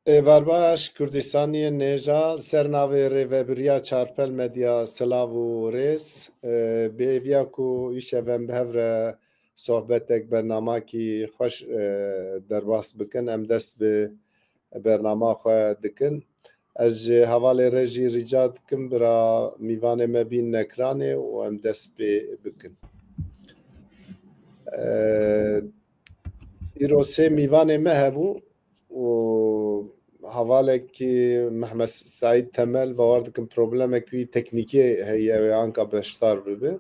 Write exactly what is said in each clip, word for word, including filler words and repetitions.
Êvar baş, Kurdistaniyên hêja, ser navê rêvebiriya Çarpel Medya silav û rêz. Ê, bi hêviya ku îşev em bi hev re sohbetek, bernamakî xweş, ê, derbas bikin, em dest bi bernama xwe dikin. Ez ji hevalê re jî rica dikim bira mîvanê me bînin ekranê û em dest pê bikin. Ê, îro sê mîvanê me hebû û hevalekî Mehmet Saîd Temel, bawer dikim problemek wî teknîkê heye, ew ê anka beşdar bibe.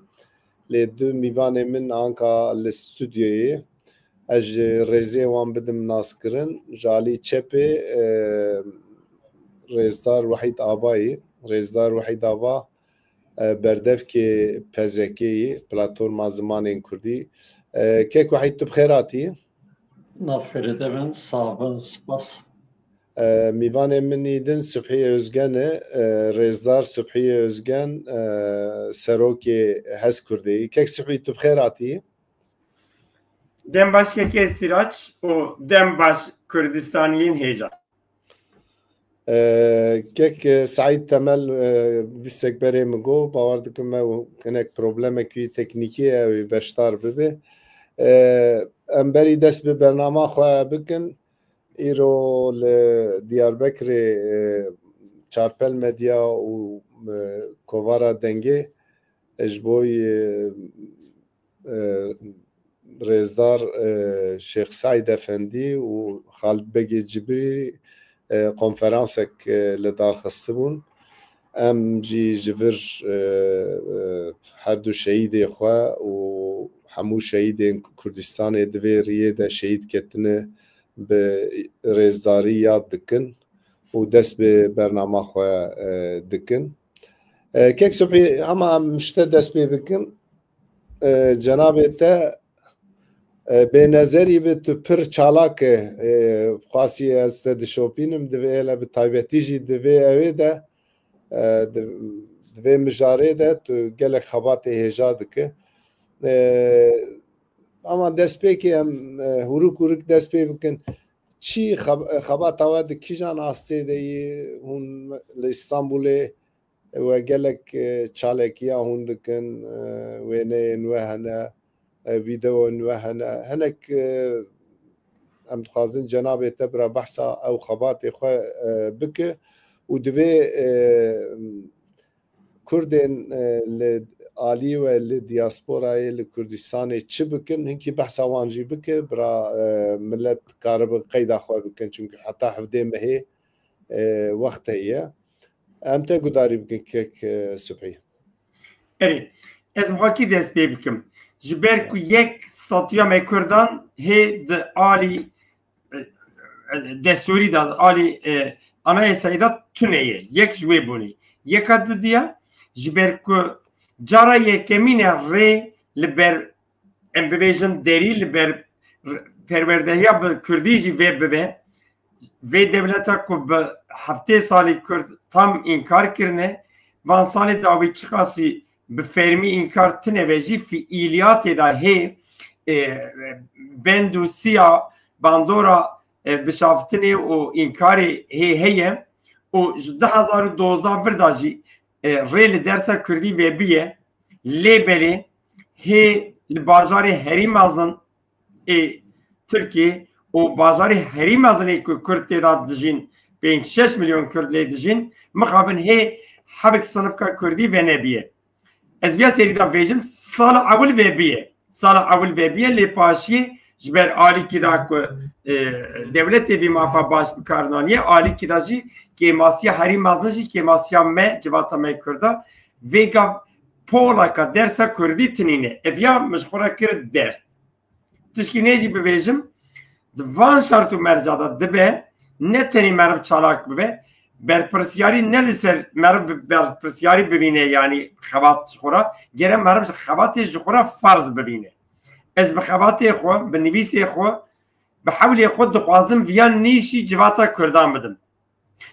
Lê du mîvanê min anka li stûdyoyê. Ez ji rêzê wan bidim naskirin. Ji alî çepê, e, rêzdar Wehîd Abayî. Rêzdar Wehîd Aba, e, berdevkê P Z K'yî, Platforma Zimanên Kurdî. E, kek Wehîd, tu bi xêr hatî. Nav xêrê te bin, sax bin, spas. E, mîvanê min î din Subhî Özgen e, e, rêzdar Subhî Özgen, e, serokê Hez Kurdê. Kek Subhî, tu bi xêr hatî. Dem baş kekê Sirac û dem baş Kurdistaniyên hêja. E, kek, e, Saîd Temel, e, bîstek berê min got, bawer dikim ew hinek problemek wî teknîkî ye, ew ê beşdar bibe. E, em berî dest bi bernama xwe bikin. Îro li Diyarbekirê, e, Çarpel Medya û, e, Kovara Dengê, e, ji bo, e, e, rêzdar, e, Şêx Seîd Efendî û Xalid Begê Cibrî, e, konferansek, e, li dar xistibûn. Em jî ji vir, e, e, her du şehîdê xwe û hemû şehîdên Kurdistanê di vê riyê de şehîd ketine bi rêzdarî yad dikin û dest bi bernama xwe, e, dikin. E, kek Subhî, hema em ji te dest pê bikin. E, cenabê te, e, bê nezerî bi tu pir çalak e. E, xwasî ez te dişopînim, divê hele bi taybetî jî divê ewê de, e, di, di vê mijarê de tu gelek xebatê hêja dike. E, ama destpêkê em, e, hûrik hûrik dest pê bikin. Çi xeb-, xebata we di kîjan astê de yî? Hûn li Îstanbulê we gelek, e, çalekiya hûn dikin, e, wêneyên we hene, e, vîdeoyên we hene. Hinek, e, em dixwazin cenabê te bira behsa ew xebatê xwe, e, bike û divê, e, Kurdên, e, li alî we li diasporayê li Kurdistanê çi bikin, hinkî behsa wan jî bike, bira, e, millet karibe qeyda xwe bikin, çunku heta hevdê mehê, e, wext heye. Em te gudarî bikin kek, e, Subhî. Erê, ez muhakî dest pê bikim. Ji ber ku yek statûya me Kurdan hê di alî, e, e, destûrî de, alî, e, anayasayê de tune ye. Yek ji wê bûnê. Yeka didiya, ji ber ku cara yekemîn e rê li ber, em bibêjin, derî li ber r-, perwerdehiya bi kurdî jî vê bibe. Vê dewleta ku bi heftê salî kurd tam înkar kirine, van salê dawî çiqasî bi fermî înkar tine ve jî fiîliyatê de hê, e, bend û siya bandora, e, bişaftinê û înkarê hê heye û ji du hezar û dozdeh vir de jî, e, rê li dersa kurdî vebiye. Lê belê hê li bajarê herî mezin ê Tirkiyê û bajarê herî mezin ê ku kurd tê de dijîn, pênc şeş milyon kurd lê dijîn, mixabin hê hevik sinifka kurdî venebiye. Ez viya serî de bêjim, sala ewil vebiye. Sala ewil vebiye, lê paşiyê ji ber alîkî de ku, e, dewletê vî mafa baş bi kar naniye, alîkî de jî kêmasiya herî mezin jî kêmasiya me, civata me kurda, vê gav polaka dersa kurdî tinîne. Ev ya min ji xwe re kir derd. Tişkî nê jî bibêjim, di van şert û merca de dibe ne tenê meriv çalak bibe, berpirsiyarî ne li ser meriv bi-, berpirsiyarî bivîne, yanî xebat ji xwe re, gere meriv ji xebatê ji xwe re ferz bivîne. Ez bi xebatê xwe, bi nivîsê xwe, bi hewlê xwe dixwazim viya nîşî civata kurdan bidim.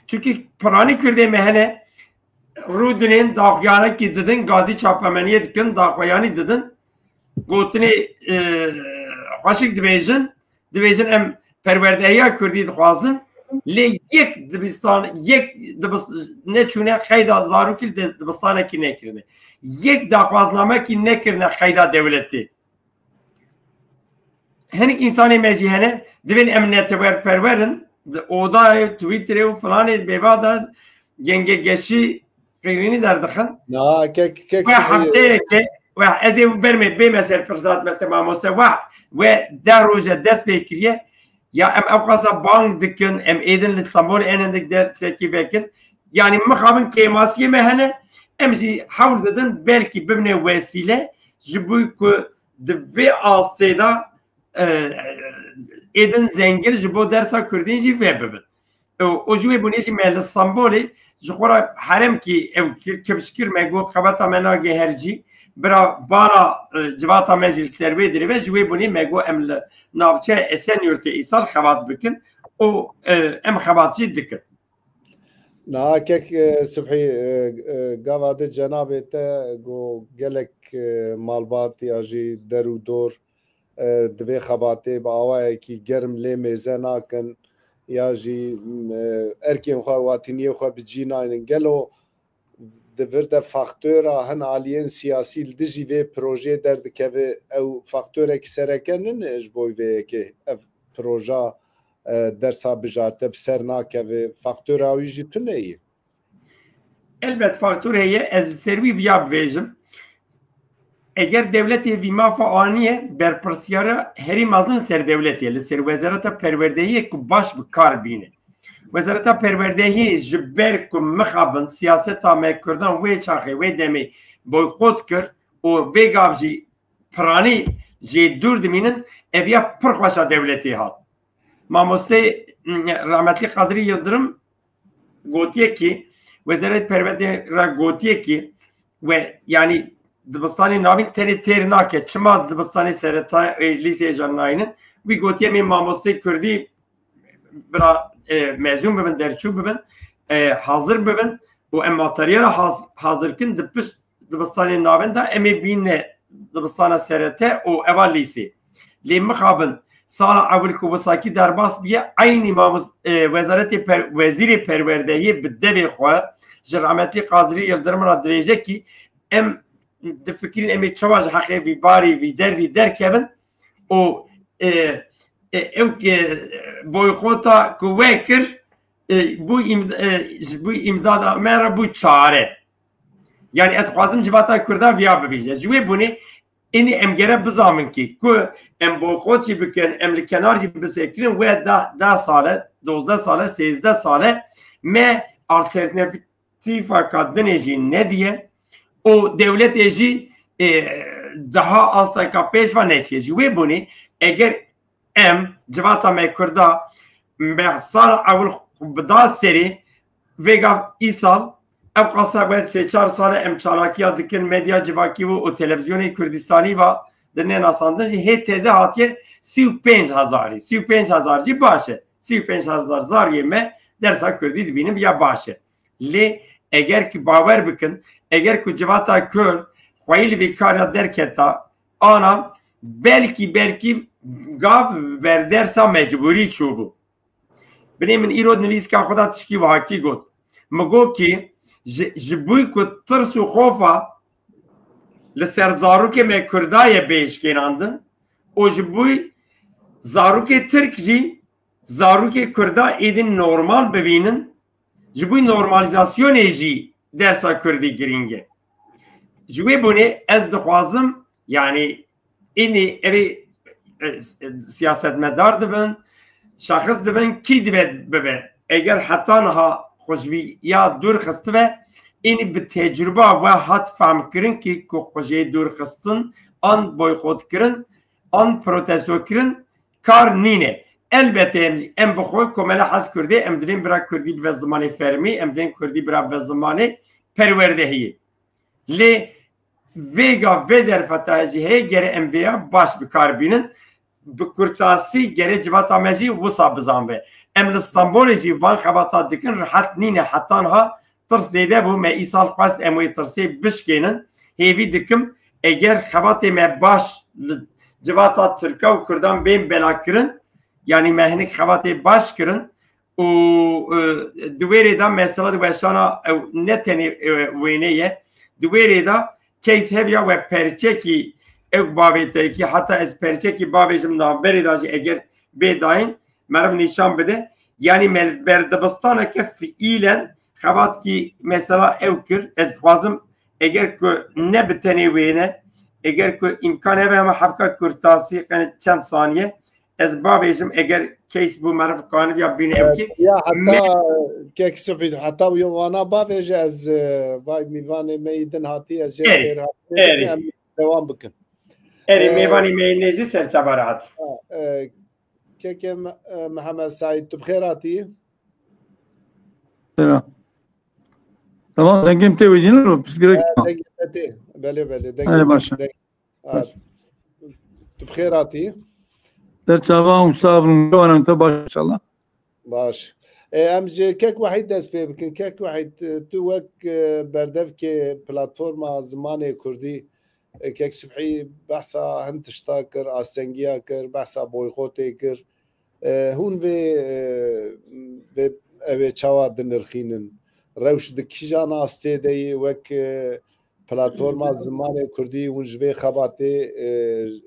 Çunkî piranî kurdê me hene, rû dinên, daxuyanekî didin, gazî çapemeniyê dikin, daxuyanî didin. Gotinê, e, xweşik dibêjin, dibêjin em perwerdehiya kurdî dixwazin. Lê yek dibistan, yek dibis-, neçûne qeyda zarokî li dibistanekî nekirine. Yek daxwaznamekî nekirine qeyda dewletê. Hinek însanê me jî hene, divên em netewerperwer in, di odayê, Twitterê û filanê bêva de gengegeşî qîrînî derdixin. Na, kek, kek Weh sihe ye. Hefteyeke, weh, ez ê bermê bême ser pirsat me te mamoste, weh, we deh roje dest pê kiriye. Ya em ew qasa bang dikin, em êdin li Stenbolê en hindik dersekî vekin. Yanî mixabin kêmasiyê me hene, em jî hewl didin belkî bibine wesîle ji bo ku di vê astê de, e, êdin zengin ji bo dersa kurdî jî vebibin. Û, û ji wê bûnê jî me li Stenbolê ji xwe re heremkî ew kir-, kifş kir, me got xebata me nagê her cî. Bira bala, e, civata me jî li ser wê dirêve, ji wê bûnê me got em li navçeya Esenyurtê îsal xebat bikin û, e, em xebat jî dikin. Niha kek, e, Subhî, e, e, gava de cenabê te got gelek, e, malbat ya jî der û dor, e, di vê xebatê bi awayekî germ lê mêze nakin ya jî, m, e, erkên xwe, watîniyê xwe bi cî naynin. Gelo di vir de faktora hin aliyên siyasî li dijî vê projeyê derdikeve, ew faktorek sereke nîne ji bo vê yekê ev proja, e, dersa bijarte bi ser nakeve, faktora wî jî tune ye? Elbet faktor heye, ez li ser wî viya bivêjim. Eger dewletê vî mafa aniye, berpirsiyara herî mezin li ser dewletê, li ser Wezareta Perwerdehiyê ku baş bi kar bîne. Wezareta Perwerdehiyê ji ber ku mixabin siyaseta me Kurdan wê çaxê, wê demê boykot kir û vê gav jî piranî jê dûr dimînin, eviya pir xweşa dewletê hat. Mamoste, mm, rahmetli Kadri Yildirim gotiye ki, Wezaret Perwerdehiyê re gotiye ki, we, yani dibistanê navîn tenê têr nake. Çima dibistanê sereta, e, lîseyê jî naynin? Wî gotiye, em ê mamosteyê kurdî bira, e, mezûn bibin, derçû bibin, e, hazir bibin û em materyala haz-, hazir kin, di pişt dibistanê navîn de em ê bîne dibistana serete û eva lîsê. Lê mixabin sala ewil ku wisakî derbas biye, eynî mamoz-, e, wezaretê per-, wezîrê perwerdehiyê bi devê xwe ji rahmetli Kadrî Yildirim re dibêje ki em difikirîn em ê çawa ji heqê vî barî, vî derdî derkevin û, e, e, ew, e, boykota ku we kir, e, bû îm-, e, ji bo îmdada me re bû çare. Yani ez dixwazim civata Kurda viya bivîje. Ji wê bûnê, înî em gere bizanbin ki ku em boykot jî bikin, em li kenar jî bisekirin, we da-, deh sale, dozdeh sale, sêzdeh sale me alternatîfaka dinê jî nediye û dewletê jî, e, daha asteka pêş ve neçiye. Ji wê bûnê eger em, civata me Kurda, me sala ewil xwe bida serê, vêga îsal, ew qasa we sê çar sale em çalakiya dikin, medya civakî û, û televîzyonê Kurdistanî va dinê nasandin jî hê teze hatiye sî û pênc hezarî. Sî û pênc hezar jî baş e. Sî û pênc hezar zariyê me dersa Kurdî dibînin, viya baş e. Lê eger ki bawer bikin, eger ku civata Kurd xweyî li vî kara derketa, ana belkî, belkî gav berdersa mecbûrî çûbû. Binê min îro di nivîska xwe de tişkî wahakî got. Min got ki ji, ji bo ku tirs û xofa li ser zarokê me Kurda ye bê eşkênandin û ji bo zarokê Tirk jî zarokê Kurda êdî normal bibînin, ji bo normalizasyonê jî dersa Kurdî girîng e. Ji wê bûnê ez dixwazim, yani, înî evî, e, siyasetmedar dibin, şexis dibin, kî dibe bibe. Eger heta niha xwe ji vî ya dûr xistibe, înî bi tecrûba we hat fehmkirin ki ku xwe jê dûr xistin, an boykot kirin, an protesto kirin, kar nîne. Elbetê em, em bi xwe komela hez Kurdê, em divên bira Kurdî bibe zimanê fermî, em divên Kurdî bira bibe zimanê perwerdehiyê. Lê vêga vê derfeta jî heye, gere em vêya baş bi kar bînin. Bi kurtasî gere civata me jî wisa bizanbe. Em li Stenbolê jî van xebata dikin, rihet nîne. Heta niha tirs zêde bû, me îsal xwest em wê tirsê bişkênin. Hêvî dikim, eger xebatê me baş li civata Tirka û Kurdan bên belakirin, yanî me hinek xebatê baş kirin, û, e, di wê rê de mesela di weşana ew ne tenê, e, wêne ye. Di wê rê de case hev ya we perçekî ew bavê te kî heta ez perçekî bavêjim navberê de jî eger bê dayîn meriv nîşan bide. Yanî me li berdibistaneke fiîlen xebatkî mesela ew kir. Ez dixwazim eger ku ne bi tenê wêne, eger ku îmkan hebe hema hefka kurtasî, qenî çend saniye, ez bavêjim eger case bû meriv kaniviya bîne ew kî. Ya heta kek Sibî, heta wana bavêje ez, e, vay mîvanê me yî din hatî, ez jê Erê, xêr hatî erê. Em dewam bikin. Erê, E, mêvanî me yî nêjî serçava rahat. E, kekê Me-, e, Mihemed Saîd, tu bi xêr hatî? Selam. Tamam, dengê min tê wêdî ne? Pirsgirêk E, dengê te tê. Belê, belê, dengê Erê, baş e. Deng-, ha, tu bi xêr hatî? Serçava û sax bin, wan em te baş inşallah. Baş. E, em ji Kek Wehîd dest pê bikin. Kek Wehîd, e, tu wek, e, berdevkê platforma zimanê kurdî, e, Kek Subhî behsa hin tişta kir, astengiya kir, behsa boykotê kir. E, hûn vê, e, vê, ev ê çawa dinirxînin? Rewş di kîjan astê de yî wek, e, platforma zimanê kurdî hûn ji vê xebatê, e,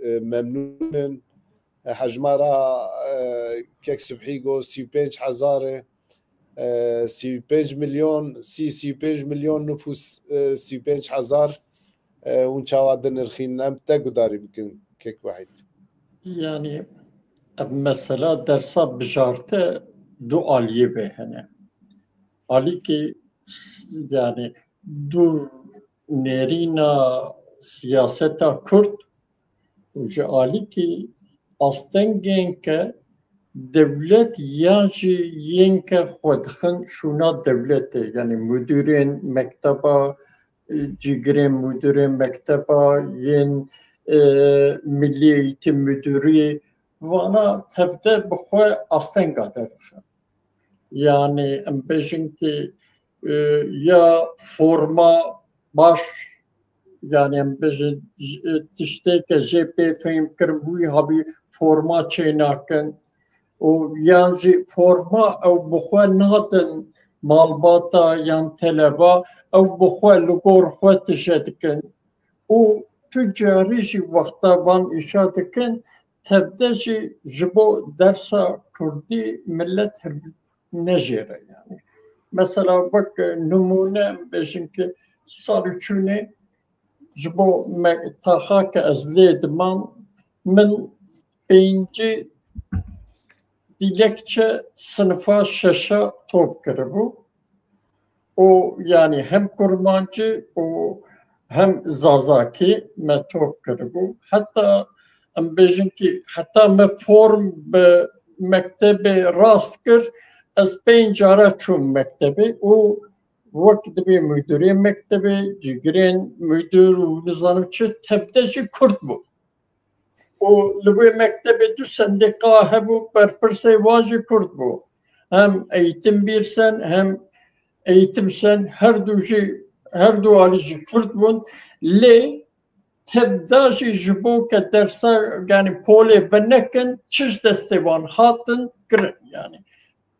e, memnûn in? E, hejmara, e, Kek Sibhî got sî û pênc hezar e, e, sî û pênc milyon, sî, sî û pênc milyon nifûs, e, sî û pênc hezar, e, hûn çawa dinirxînin? Em te gudarî bikin, Kek Wehîd. Yanî, ev mesela dersa bijarte du aliyê ve hene. Alîkî s-, yanî du nêrîna siyaseta Kurd û ji alîkî astengên ke dewlet yan jî yên ke xwe dixin şûna dewletê, yanî mudûrên mekteba, e, cîgirên mudûrên mekteba, yên, e, milî eğitim mudûrî, vana tevde bi xwe astenga derdixin. Yanî em bêjin ki, e, ya forma baş, yanî em bêjin, j-, e, tiştê ke jê pê fêm kirin bûyî, habî forma çênakin û yan jî forma ew bi xwe nadin malbata yan teleba, ew bi xwe li gor xwe tije dikin. Û tu carî jî wexta van îşa dikin, tevde jî ji bo dersa kurdî millet hev nejêre yanî. Mesela wek nimûne em bêjin ki sal û çûnê ji bo me taxa ke ez lê dimam, min pêncî dîlekçe sinifa şeşa top kiribû. Û yanî hem kurmancî û hem zazakî me top kiribû. Heta em bêjin ki heta me form bi mektebê rast kir, ez pênc cara çûm mektebê û wek dibê mudurê mektebê, cîgirên mudur û nizanim çi tevde jî kurd bû. Û li wê mektebê du sendîqa hebû, berpirsê wan jî kurd bû. Hem Eğitim Bir Sen, hem Eğitim Sen, her du jî, her du alî jî kurd bûn. Lê tevda jî ji bo ke dersa, yanî polê venekin, çi ji destê wan hatin, kirin yanî.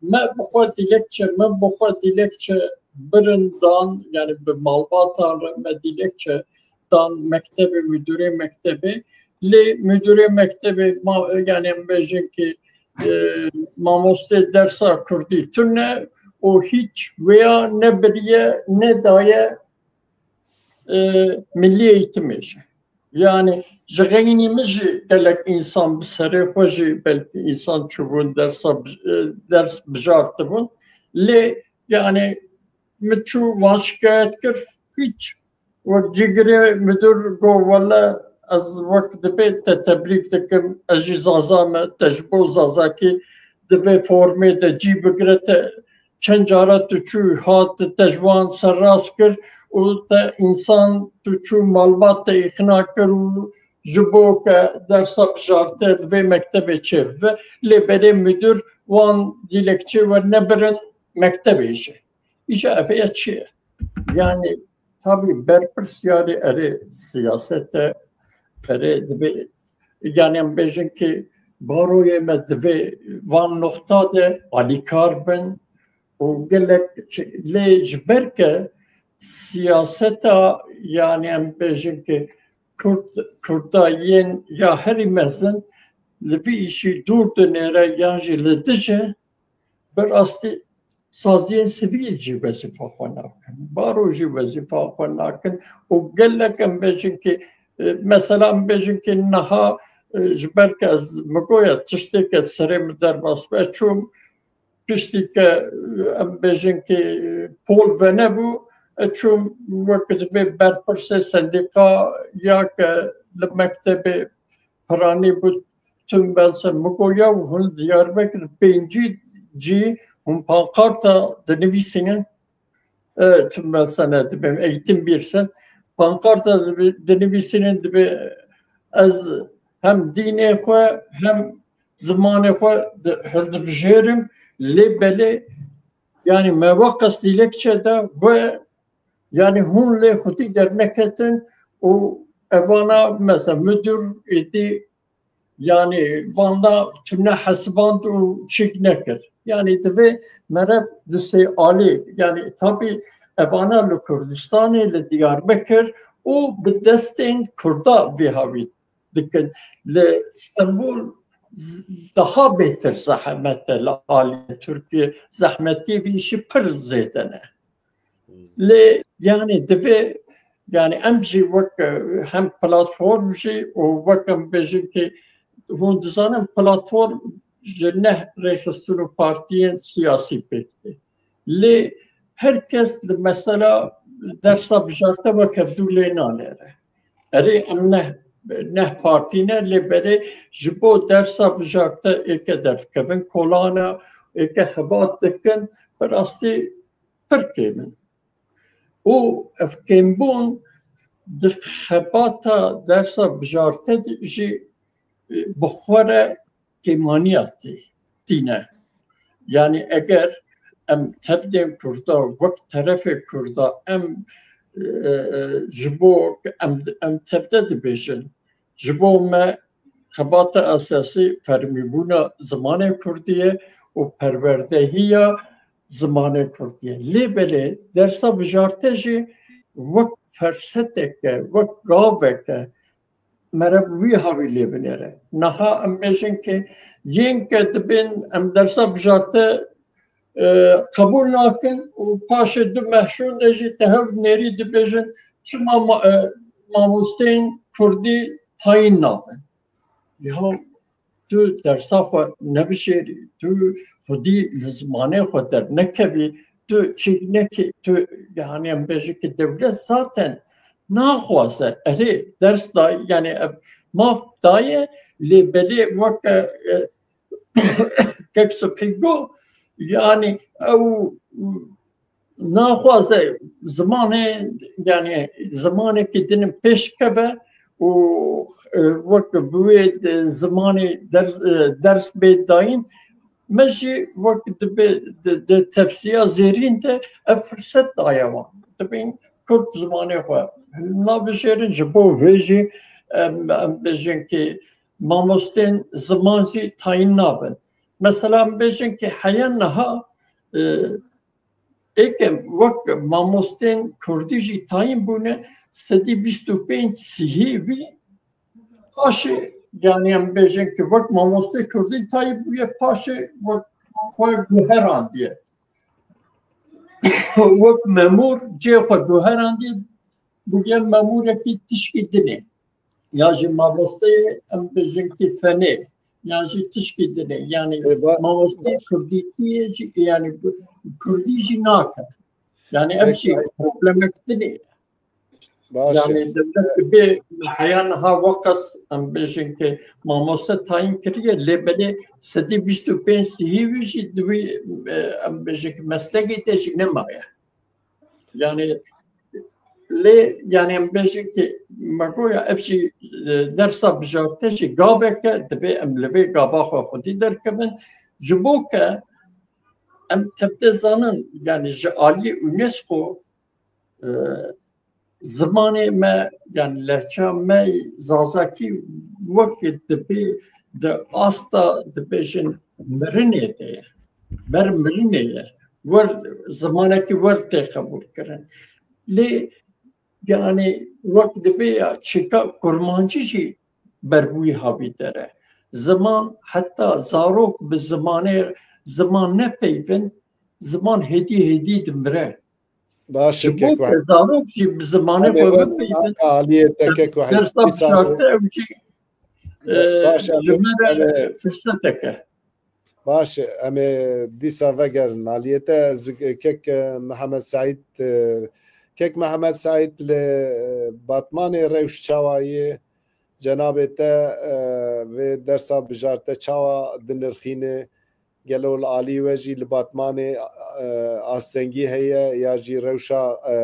Me bi xwe dilekçe, me bi xwe dilekçe birin dan, yanî bi malbatan re me dilekçe dan mektebê, müdürê mektebê. Lê müdürê mektebê ma, yanî em bêjin ki, e, mamostê dersa kurdî tune û hiç wêya nebiriye, nedaye, e, milî eğitimê jî. Yanî ji xeynî min jî gelek însan bi serê xwe jî belkî însan çûbûn dersa bi-, e, ders bijartibûn. Lê yanî min çû wan şikayet kir, hiç. Wek cîgirê müdür got, wele ez wek dibê te tebrîk dikim, ez jî zaza me, te ji bo zazakî di vê formê de cî bigire, te çend cara tu çû hat, te ji wan serrast kir û te însan tu çû malbat te îqna kir û ji bo ke dersa bijartê li vê mektebê çêbibe, lê belê müdür wan dilekçê we nebirin mektebê jî. Îja ev ya çi ye? Yanî tabî berpirsyarê erê siyaset e, erê divê, yanî em bêjin ki baroyê me divê van noxta de alîkar bin û gelek çi-, lê ji ber ke siyaseta, yani em bêjin ki Kurd, Kurda yên ya herî mezin li vî îşî dûr dinêre yan jî li dij e, bi rastî saziyên sivîl jî wezîfa xwe nakin, baro jî wezîfa xwe nakin û gelek em bêjin ki, e, mesela em bêjin ki niha, e, ji ber ke ez mi goya tiştê ke serê min derbas be, çûm piştî ke, e, em bêjin ki, e, pol venebû, e, çûm wek dibê berpirsê sendîka ya ke li mektebê piranî bû, tim ben se min got, ya hûn Diyarbekir pêncî cî hûn pankarta dinivîsînin, e, tim ben sene dibêm eğitim birse, pankarta dibi-, dinivîsînin dibê ez hem dînê xwe hem zimanê xwe di-, hildibijêrim, lê belê, yani me weqas dîlekçe de we, yani hûn lê xwedî derneketin û evana mesela müdür êdî, yani vanda tune hesiband û çîk nekir. Yani divê meriv di sê alî, yani tabî evana li Kurdistanê, li Diyarbekir û bi destên Kurda vî hawî dikin. Li Stenbol z-, daha bêtir zehmet e, li alî Tirkiye zehmetiyê vî îşî pir zêde ne. Lê yani divê, yani em jî wek, e, hem platform jî û wek em bêjin ki hûn dizanin platform ji neh rêxistin û partiyên siyasî pêk tê. Lê her kes li mesela dersa bijarte wek hevdû lê nanêre. Erê em neh, neh partî ne, lê belê ji bo dersa bijarte êke derdikevin kolana, êke xebat dikin, bi rastî pir kêm in. Û ev kêmbûn di xebata dersa bijarte de jî, e, bi xwe re kêmaniya tê, tîne. Yani eger em tevdên Kurda wek terefê Kurda em, e, e, ji bo em, em tevde dibêjin, ji bo me xebata esasî fermîbûna zimanê Kurdî ye û perwerdehiya zimanê Kurdî ye. Lê belê dersa bijarte jî wek ferseteke, wek gaveke meriv wî hawî lê binêre. Niha em bêjin ki yên ke dibên em dersa bijarte, e, qebûl nakin û paşê du meh şûnde jî te hev nêrî dibêjin çima ma-, e, mamosteyên Kurdî tayîn nabin. Ya tu dersa xwe nebijêrî, tu xwedî li zimanê xwe dernekevî, tu çîk nekî, tu, yani em bêjin ki dewlet zaten naxwaze, erê ders da, yani ev maf daye, lê belê weke, e, kek Subhî got, yani ew naxwaze zimanê, yani zimanekî din pêş keve û, e, wek bi wê de zimanê ders, e, ders bê dayîn, me jî wek dibe di, di tevsiya zêrîn de ev firset daye wan. Dibên Kurd zimanê xwe nabijêrin, ji bo vê jî em, em bêjin ki mamostên ziman jî tayîn nabin. Mesela em bêjin ki heya niha, e, êke wek mamostên Kurdî jî tayîn bûne, sedî bîst û pênc sihî wî paşê, yani em bêjin ki wek mamostê Kurdî tayîn bûye, paşê wek xwe guherandiye. Wek memûr cê xwe guherandiye, bûye memûrekî tişkî dinê. Ya jî mamosteyê em bêjin ki fenê, ya jî tişkî dinê. Yani Ê, ba- mamosteyê kurdîtiyê jî, yani kurdî jî nake. Yani ev Peki. jî problemek dinê. Baş e. Yani dewlet bi heya niha weqas em bêjin ki mamoste tayîn kiriye, lê belê sedî bîst û pênc sihî wî jî di wî, e, em bêjin ki meslekê de jî nemaye. Yani lê, yani em bêjin ki me goya ev jî, e, dersa bijarte jî gaveke, divê em li vê gava xwe xwedî derkevin. Ji bo ke em tevde zanin, yani ji alî UNESCO, e, zimanê me, yani lehça me zazakî wek dibê di asta dibêjin mirinê de ye. Ber mirinê ye. Wer, zimanekî wer tê qebûl kirin. Lê yani wek dibê ya çîka kurmancî jî ber wî havî dere. Ziman heta zarok bi zimanê, ziman nepeyvin, ziman hêdî hêdî dimire. Baş e, Ji bo kek ku Wahîd. Zarok jî bi zimanê Em ê xwe ber bipeyvin, aliyê te, kek Wahîd. Dersa Dîsa bijarte ew jî, e, baş e, ji me re em ê firsetek e. Baş e, em ê dîsa vegerin aliyê te. Ez bi kek, e, Mihemed Seîd, e, kek Mihemed Seîd li, e, Batmanê rewş çawa yê? Cenabê te, e, vê dersa bijarte çawa dinirxîne? Gelo li alî we jî li Batmanê, e, astengî heye ya jî rewşa, e,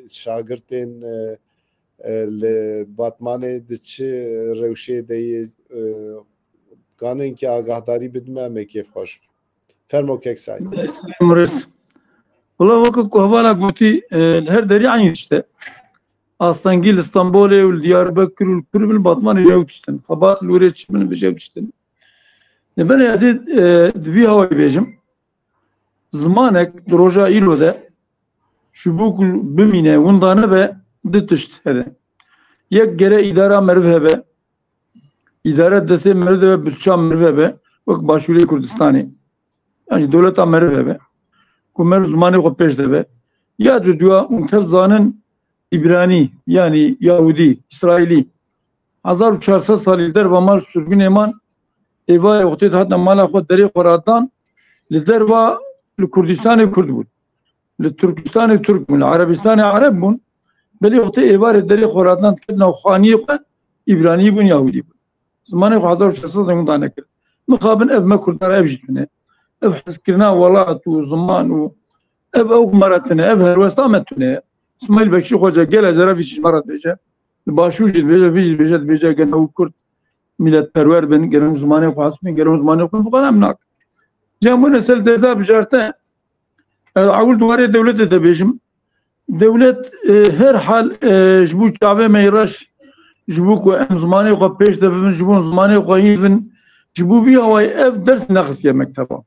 şagirtên, e, e, li Batmanê di çi rewşê de yê, e, kanin ki agahdarî bidime, em ê kêfxweş bin. Fermo kek Seîd. Wila weke ku hevala gotî, e, li her derî eyn tişt e. Astengî li Stenbolê û li Diyarbekir û li Kurbil Batmanê jî ew tişt in. Xebat li wêrê çi bin, bi jî ew tişt in. Li ber ez ê, e, di vî hawayî bêjim, zimanek di roja îro de ji bo ku bimîne, winda nebe, du tişt hebe. Yek gere îdara meriv hebe, îdare destê meriv de be, bi çav meriv hebe, wek Başûrê Kurdistanê. Yan jî dewleta meriv hebe, ku meriv zimanê xwe pêş de be. Ya di dua hûn tev zanin Îbranî, yanî Yahûdî, Îsraîlî, hezar û çar sed salî li derva mal sirgûnê man, êvarê wextê dihatin mala xwe derê xwe radan, li derva li Kurdistanê Kurd bûn. Li Tirkistanê Tirk bûn, li Erebistanê Ereb bûn. Belê wextê êvarê derê xwe radan diket nav xaniyê xwe, Îbranî bûn, Yahûdî bûn. Zimanê xwe hezar û çar sed winda nekir. Mixabin ev me Kurdan ev jî tune. Ev hezkirina welat û ziman û ev ew me re tune, ev helwesta me tune. Îsmaîl Bekşî Xoca gele zerevî ji me re dibêje. Li Başûr jî dibêje, vî jî dibêje, dibêje gene ew Kurd miletperwer bin, gene ew zimanê xwe hes bin, gene ew zimanê xwe bixwe em nakin. Cem wine ser derda bijarte, ez ewil di warê dewletê de bêjim. Dewlet, e, her hal, e, ji bo çavê me yê reş, ji bo ku em zimanê xwe pêş de bibin, ji bo zimanê xwe hîn bin, ji bo vî hawayê ev ders nexistiye mekteba.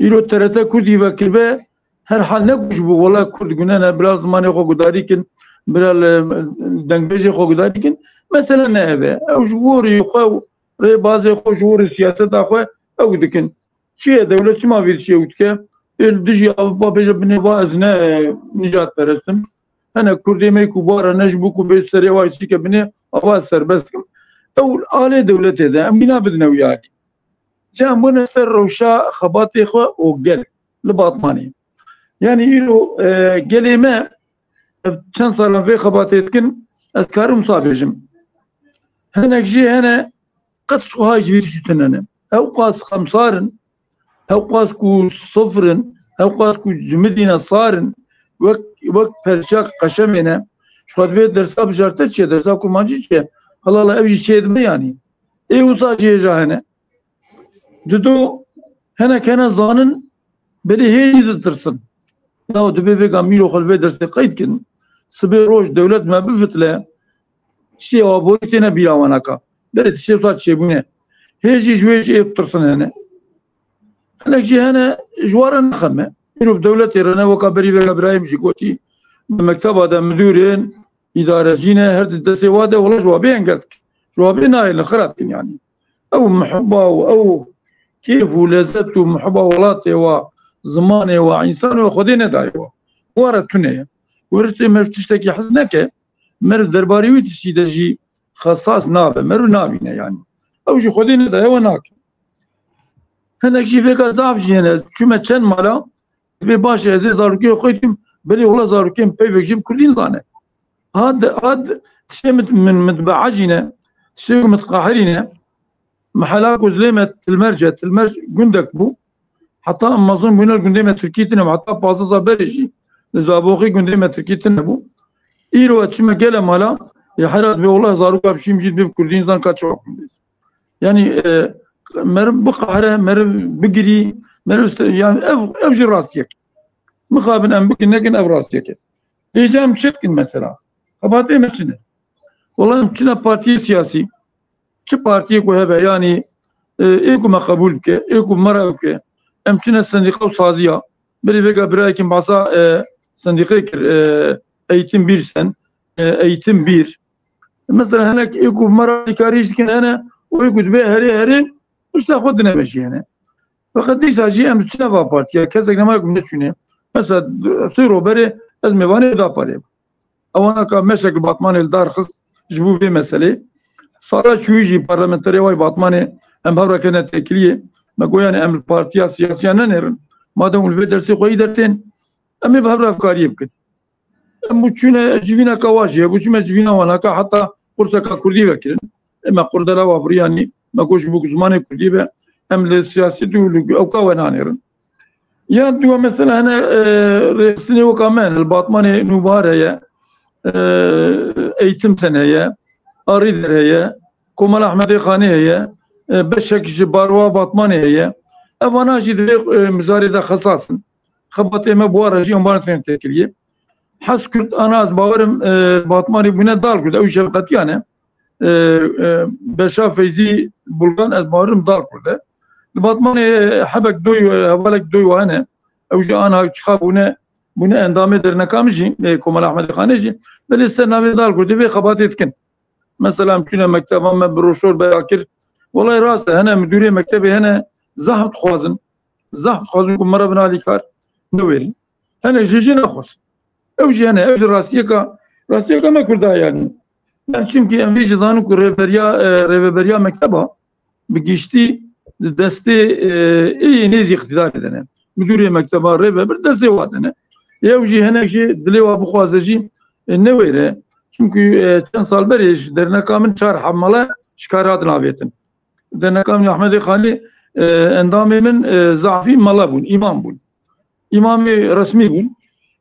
Îro T R T Kurdî vekiribe, her hal ne ku ji bo wela Kurd gune ne, bira zimanê xwe gudarî kin, bira li, dengbêjê xwe gudarî kin. Mesele ne ev e. Ew ji gorî xwe û rêbazê xwe, ji gorî siyaseta xwe ew dikin. Çi ye dewlet, çima vî dişê ew dike? Ê li dijî Avrupa bêje binê va ez ne, e, nijadperest im. Hene Kurdê me ku bare ne ji bo ku bê serê wa çîke binê, ava ez serbest kim. Ew alê dewletê de, em wî nabidine wî alî. Ca em wene ser rewşa xebatê xwe û gel li Batmanê. Yanî îro, e, gelê me, ev çend salan vê xebatê dikin, ez karim wisa bêjim. Hinek jî hene qet ji xwe hay ji vî tiştî tune ne. Ew qas xemsar in, ew qas ku sifir in, ew qas ku cimidî ne sar in, wek, wek perça qeşemê ne. Ji xwe dibê dersa bijarte çi ye, dersa kurmancî çi ye? Helala ev jî çê dibe yanî. Ê wisa jî hêja hene. Dido hinek hene zanin, belê hê jî ditirsin. Ya dibê vêga mîro xwe li vê dersê qeyd kin. Sibê roj dewlet me bifitile, tiştê aborî têne bîra wan aka. Belê tiştê wisa çêbûne. Hê jî ji wê jî ê ditirsin hene. Hinek jî hene ji wan re nexeme. Îro bi dewletê re ne, weka berî vêga birayê min jî gotî. Di mekteba de midûrên, îdarecî ne, her di destê wa de, wela ji wa bê engel dikin. Ji wa bê nahêlin, xira dikin yanî. Ew mihiba û ew kêf û lezet û mihiba welatê wa, zimanê wa, însanê wa Xwedê nedaye wa. Wa re tune ye. Weristê me ji tiştekî hez neke, meriv derbarê wî tiştî de jî xesas nabe, meriv nabîne yanî. Ew jî Xwedê nedaye, we nake. Hinek jî vêga zaf jî hene. Ez çûme çend mala, dibê baş e, ez ê zarokê xwe dîm, belê wela zarokê min peyvek jî bi kurdî nizane. Had, had tiştê min, min, min dibeecîne, tiştê ku min diqehirîne. Mehela ku zilê me Tilmerc e, Tilmerc gundek bû. Heta em mezin bûne li gundê me Tirkî tune bû, heta pazdeh sal berê jî li Zaboxê gundê me Tirkî tune bû. Îro ez çime gele mala, ya hera dibê wela zaroka bişîm jî dibê bi kurdî nizan ka çawa kurdî. Yanî, e, meriv biqehre, meriv bigirî, meriv ste-, yanî ev, ev jî rastiyek. Mixabin em bikin nekin, ev rastiyek e. Êca em çi dikin mesela? Xebatê me çi ne? Wela em çine partiyê siyasî. Çi partiyê ku hebe, yanî, e, ê ku me qebûl bike, ê ku me re bike, em çine sendîqa û saziya. Berî vêga birayekî behsa, e, sendîqê kir, e, Eğitim Bir sen, e, Eğitim Bir. Mesela hinek ê ku me re alîkarî jî dikin hene, û ê ku dibê herê herê, pişta xwe dinemejî hene. Feqet dîsa jî em diçine va partiya, kesek nema ku neçûne. Mesela sê ro berê ez mêvanê Hudaparê bûm. Ewana ka meşek li Batmanê li dar xist ji bo vê meselê. Sala çûyî jî parlamenterê wayî Batmanê em hev re kene têkiliyê. Me got, yanî em li partiya siyasiya nenêrin. Madem hûn li vê dersê xweyî dertên, em ê bi hev re hevkariyê bikin. Em bû çûne civîneka wa jî hebû, çûme civîna wana ka heta qurseka kurdî vekirin. Ê me qurdela wa biriyanî, me got ji bo ku zimanê kurdî be, em li siyasetê û li ewka we nanêrin. Ya dua mesela hene, e, rêxistinê weka me hene, li Batmanê Nûbihar heye, e, Eğitim Sen heye, Arîder heye, Komela Ehmedê Xanê heye, e, beşek ji Baroya Batmanê heye. Evana jî di vê, e, mijarê de xesas in. Xebatê me bi wan re jî em wan tên têkiliyê. Hez Kurd, ana ez bawerim, e, Batmanê bûne dal Kurd. Ew jî hevqetiya ne. E, e, Beşa Feyzî Bulgan ez bawerim dal Kurd e. Li Batmanê hebek doy, e, hevalek doy wa hene. Ew jî ana çiqa bûne, bûne endamê derneka min jî, e, Komela Ehmedê Xanê jî. Belê ser navê dal Kurdê vê xebatê dikin. Mesela em çûne mekteba me broşor beya kir. Welay rast e, hene midûrê mektebê hene zehf dixwazin. Zehf dixwazin ku me re bin alîkar newêrin. Hinek jî jî nexwazin. Ew jî hene, ew jî rastiyeka, rastiyeka me Kurda yanî. Yani çimkî em vê jî zanin ku rêveberiya, e, rêveberiya mekteba bi giştî di destê, e, ê yê nêzî îqtîdarê de ne. Midûrê mekteba, rêvebir destê wa de ne. Ew jî hinek jî dilê wa bixwaze jî, e, newêre. Çimkî, e, çend sal berê ji derneka min çar heb mala ji kar hatin avêtin. Derneka min Ehmedê Xanî, e, endamê min, e, zafî mala bûn, îmam bûn. Îmamê resmî bûn.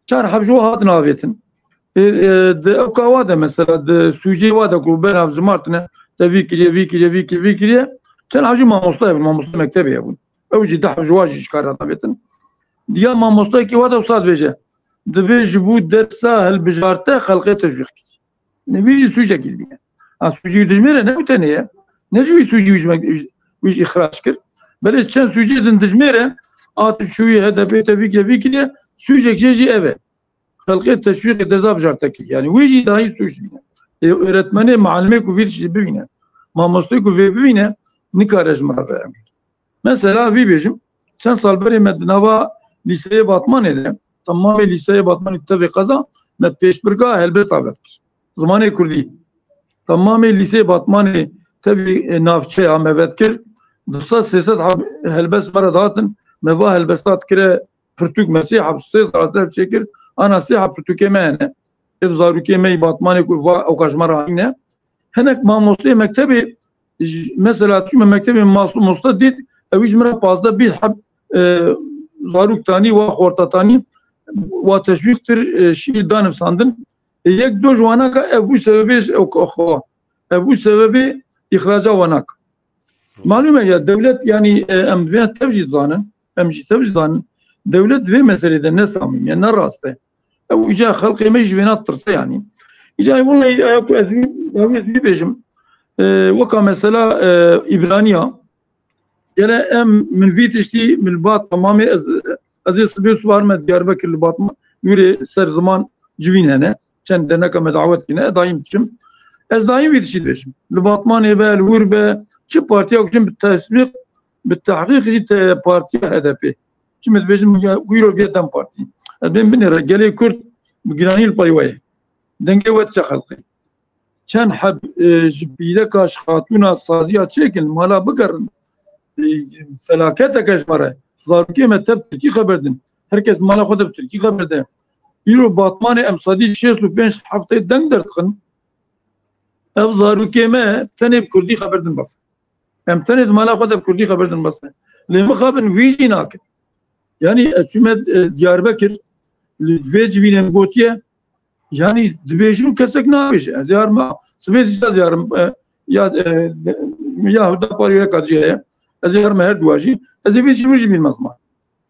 Çar heb ji we hatin avêtin. E, e, di ew kawa de mesela, di sûcê wa de ku bera zimartine, te vî kiriye, vî kiriye, vî kiriye, vî kiriye. Çend heb jî mamoste hebûn, mamoste mektebê hebûn. Ew jî deh ji wa jî ji kar hatin avêtin. Diya mamosteyekî wa de wisa dibêje. Dibê ji bo dersa hilbijarte xelqê teşwîq kiriye. Ne, wî jî sûcekî dibîne. Ha, sûcî wî dijmêre ne wî tenê ye. Ne jî wî sûcî wî ji me, wî ji îxrac kir. Belê çend sûcê din dijmêre, a tu çûyî H D P te vî kiriye, vî kiriye, sûcek jê jî ev e. Xelqê teşwîqê deza bijarte kir. Yani wî jî dahî sûc dibîne. Ê, öğretmenê, malimê ku vî tiştî bivîne, mamostê ku vê bivîne, nikare ji min re ve em. Mesela vî bêjim, çend sal berê me di nava lîseyê Batmanê de, temamê lîseyê Batmanê tevê qeza, me pêşbirka helbesta vedkir. Zimanê kurdî. Temamê lîseyê Batmanê tevî, e, navçeya me vedkir. Du sed sê sed heb helbest me re dihatin, me va helbesta dikire pirtûk, me sê heb sê sal tev çêkir, ana sê heb pirtûkê me hene. Ev zarokê me yî Batmanê ku va ewka ji me re anîne. Hinek mamosteyê mektebê, j-, mesela çûme mektebê mas-, mosta dît, ew jî ji min re pazdeh bîst heb, e, zarok tanî, wa xorta tanî, wa teşwîq kir, e, şîîr danivsandin. E, yek do ji wana ka ev bû sebebê ji ew xwe, ev bû sebebê îxraca wana ka. Malûm e ya dewlet, yanî, e, em vê tev jî dizanin, em jî tev jî dizanin, dewlet vê meselê de ne samîm e, ne rast e. Ew îca xelkê me ji vêna ditirse yanî. Îca wellahî, eya ku ez wî, ew ez wî bêjim, e, weka mesela, e, Îbraniya, gele em min vî tiştî min ba temamê ez, ez ê sibê sibar me Diyarbekir li Batman, wîrê ser ziman civîn hene. Çend derneka me dawet kine, ez dayîm diçim. Ez dayîm vî tiştî dibêjim. Li Batmanê be, li wir be, çi partiya ku çim bi tesbîq, bi tehqîq jî te partiya H D P. Çi me dibêjim, ya, ku îro bê DEM Partî. Ez bên binêre, gelê Kurd bi giranî li pey we ye. Dengê we diçe xelkê. Çend heb, e, ji pîreka, ji xatûna saziya çêkin, mala bigerin. E, felaketeke ji me re. Zarokê me tev tirkî xeber din. Her kes mala xwe de bi tirkî xeber de. Îro Batmanê em sedî şêst û pênc heftê deng derdixin. Ev zarokê me tenê bi kurdî xeber din bes. Em tenê di mala xwe de bi kurdî xeber din bes. Lê mixabin wî jî nakin. Yanî ez çûme, e, Diyarbekir, li vê civînê min gotiye, yanî dibêjin û kesek nabêje. Ez yarime, sibê dîsa ez yarim, e, ya, e, ya Huda Parî ya Kadriye ye. Ez yarime her dua jî. Ez ê vê jî wî jî bînme ziman.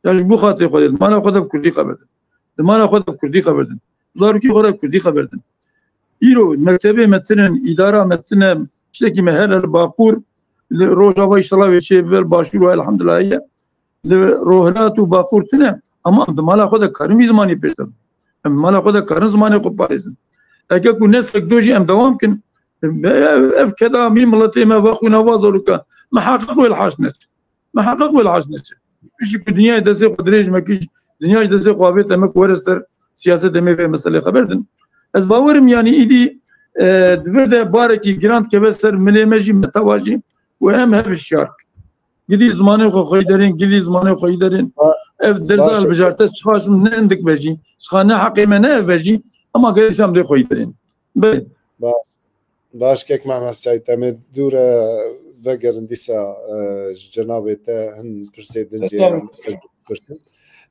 Ya ji bo xatirê Xwedê, di mala xwe de bi kurdî xeber din. Di mala xwe de bi kurdî xeber din. Zarokê xwe de bi kurdî xeber din. Îro mektebê me tinin, îdara me tine, tiştekî me hene li Bakur, li Rojava, înşallah wê çê bibe, li Başûr ve elhamdulillah ye. Li Rohilat û Bakur tune, ama em di mala xwe de karin vî zimanî pêş de bin. Em di mala xwe de karin zimanê xwe parêzin. Eke ku ne sekdo jî em dewam kin, ev, ev keda mî miletê me va xwîna va zarûka, miheqeq wê li haş neçe. Miheqeq wê li haş neçe. Piştî ku dinyayê destê xwe dirêj me kir, dinya ji destê xwe avête me ku were ser siyasetê me vê meselê xeber din. Ez bawerim, yanî îdî, e, di vir de barekî giran dikeve ser milê me jî, me teva jî û em hev hişyar kin. Gidî zimanê xwe xweyî derên, gidî zimanê xweyî derên. Ba-, Ev dersa baş e. Hilbijarte çiqa ji ne hindik be jî, çiqa ne heqê me ne ev be jî, ema gerek em dê xweyî derên. Belê. Ba-, Baş, kek Mehmet Seîd, em ê dû re vegerin dîsa, e, ji cenabê te hin pirsê din jê Estağfurullah. Em pirsin.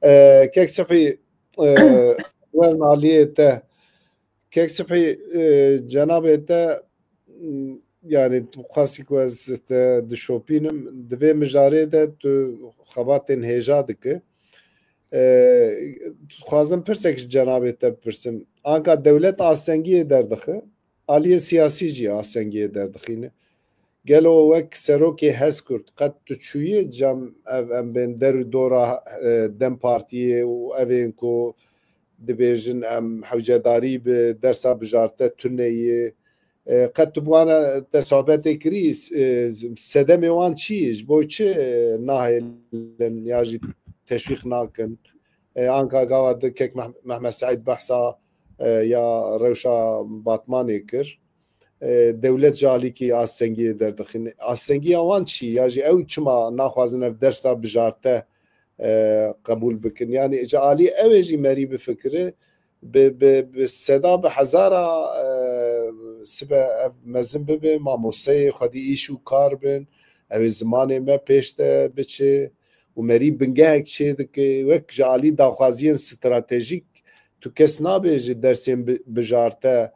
E, kek Sibhî, e, werin aliyê te. Kek Sibhî, e, cenabê te, m, yani tu xwestî ku ez te dişopînim, di vê mijarê de tu xebatên hêja dike. E, dixwazim pirsek ji cenabê te bipirsim. Anka dewlet astengiyê derdixe, aliyê siyasî jî astengiyê derdixîne. Gelo wek serokê Hezkurt qet tu çûyî cem ev em bên der û dora, e, DEM Partiyê û evên ku dibêjin em hewcedarî bi dersa bijarte tune ye, e, qet tu bi wan te sohbetê kirî, e, sedemê wan çi ye? Ji bo çi, e, nahêlin ya jî teşwîq nakin? E, anka gava di kek Meh-, Mehmet Seîd behsa, e, ya rewşa Batmanê kir. E, dewlet ji alîkî astengiyê derdixîne. Astengiya wan çi? Ya jî ew çima naxwazin ev dersa bijarte, e, qebûl bikin? Yani ji alî ew ê jî merî bifikire, bi, bi, bi seda, bi hezara, e, sibe ev mezin bibe, mamosteyê xwedî îş û kar bin, ew ê zimanê me pêş de biçe û merî bingehek çê dike. Wek ji alî daxwaziyên stratejîk tu kes nabêje dersên bi-, bijarte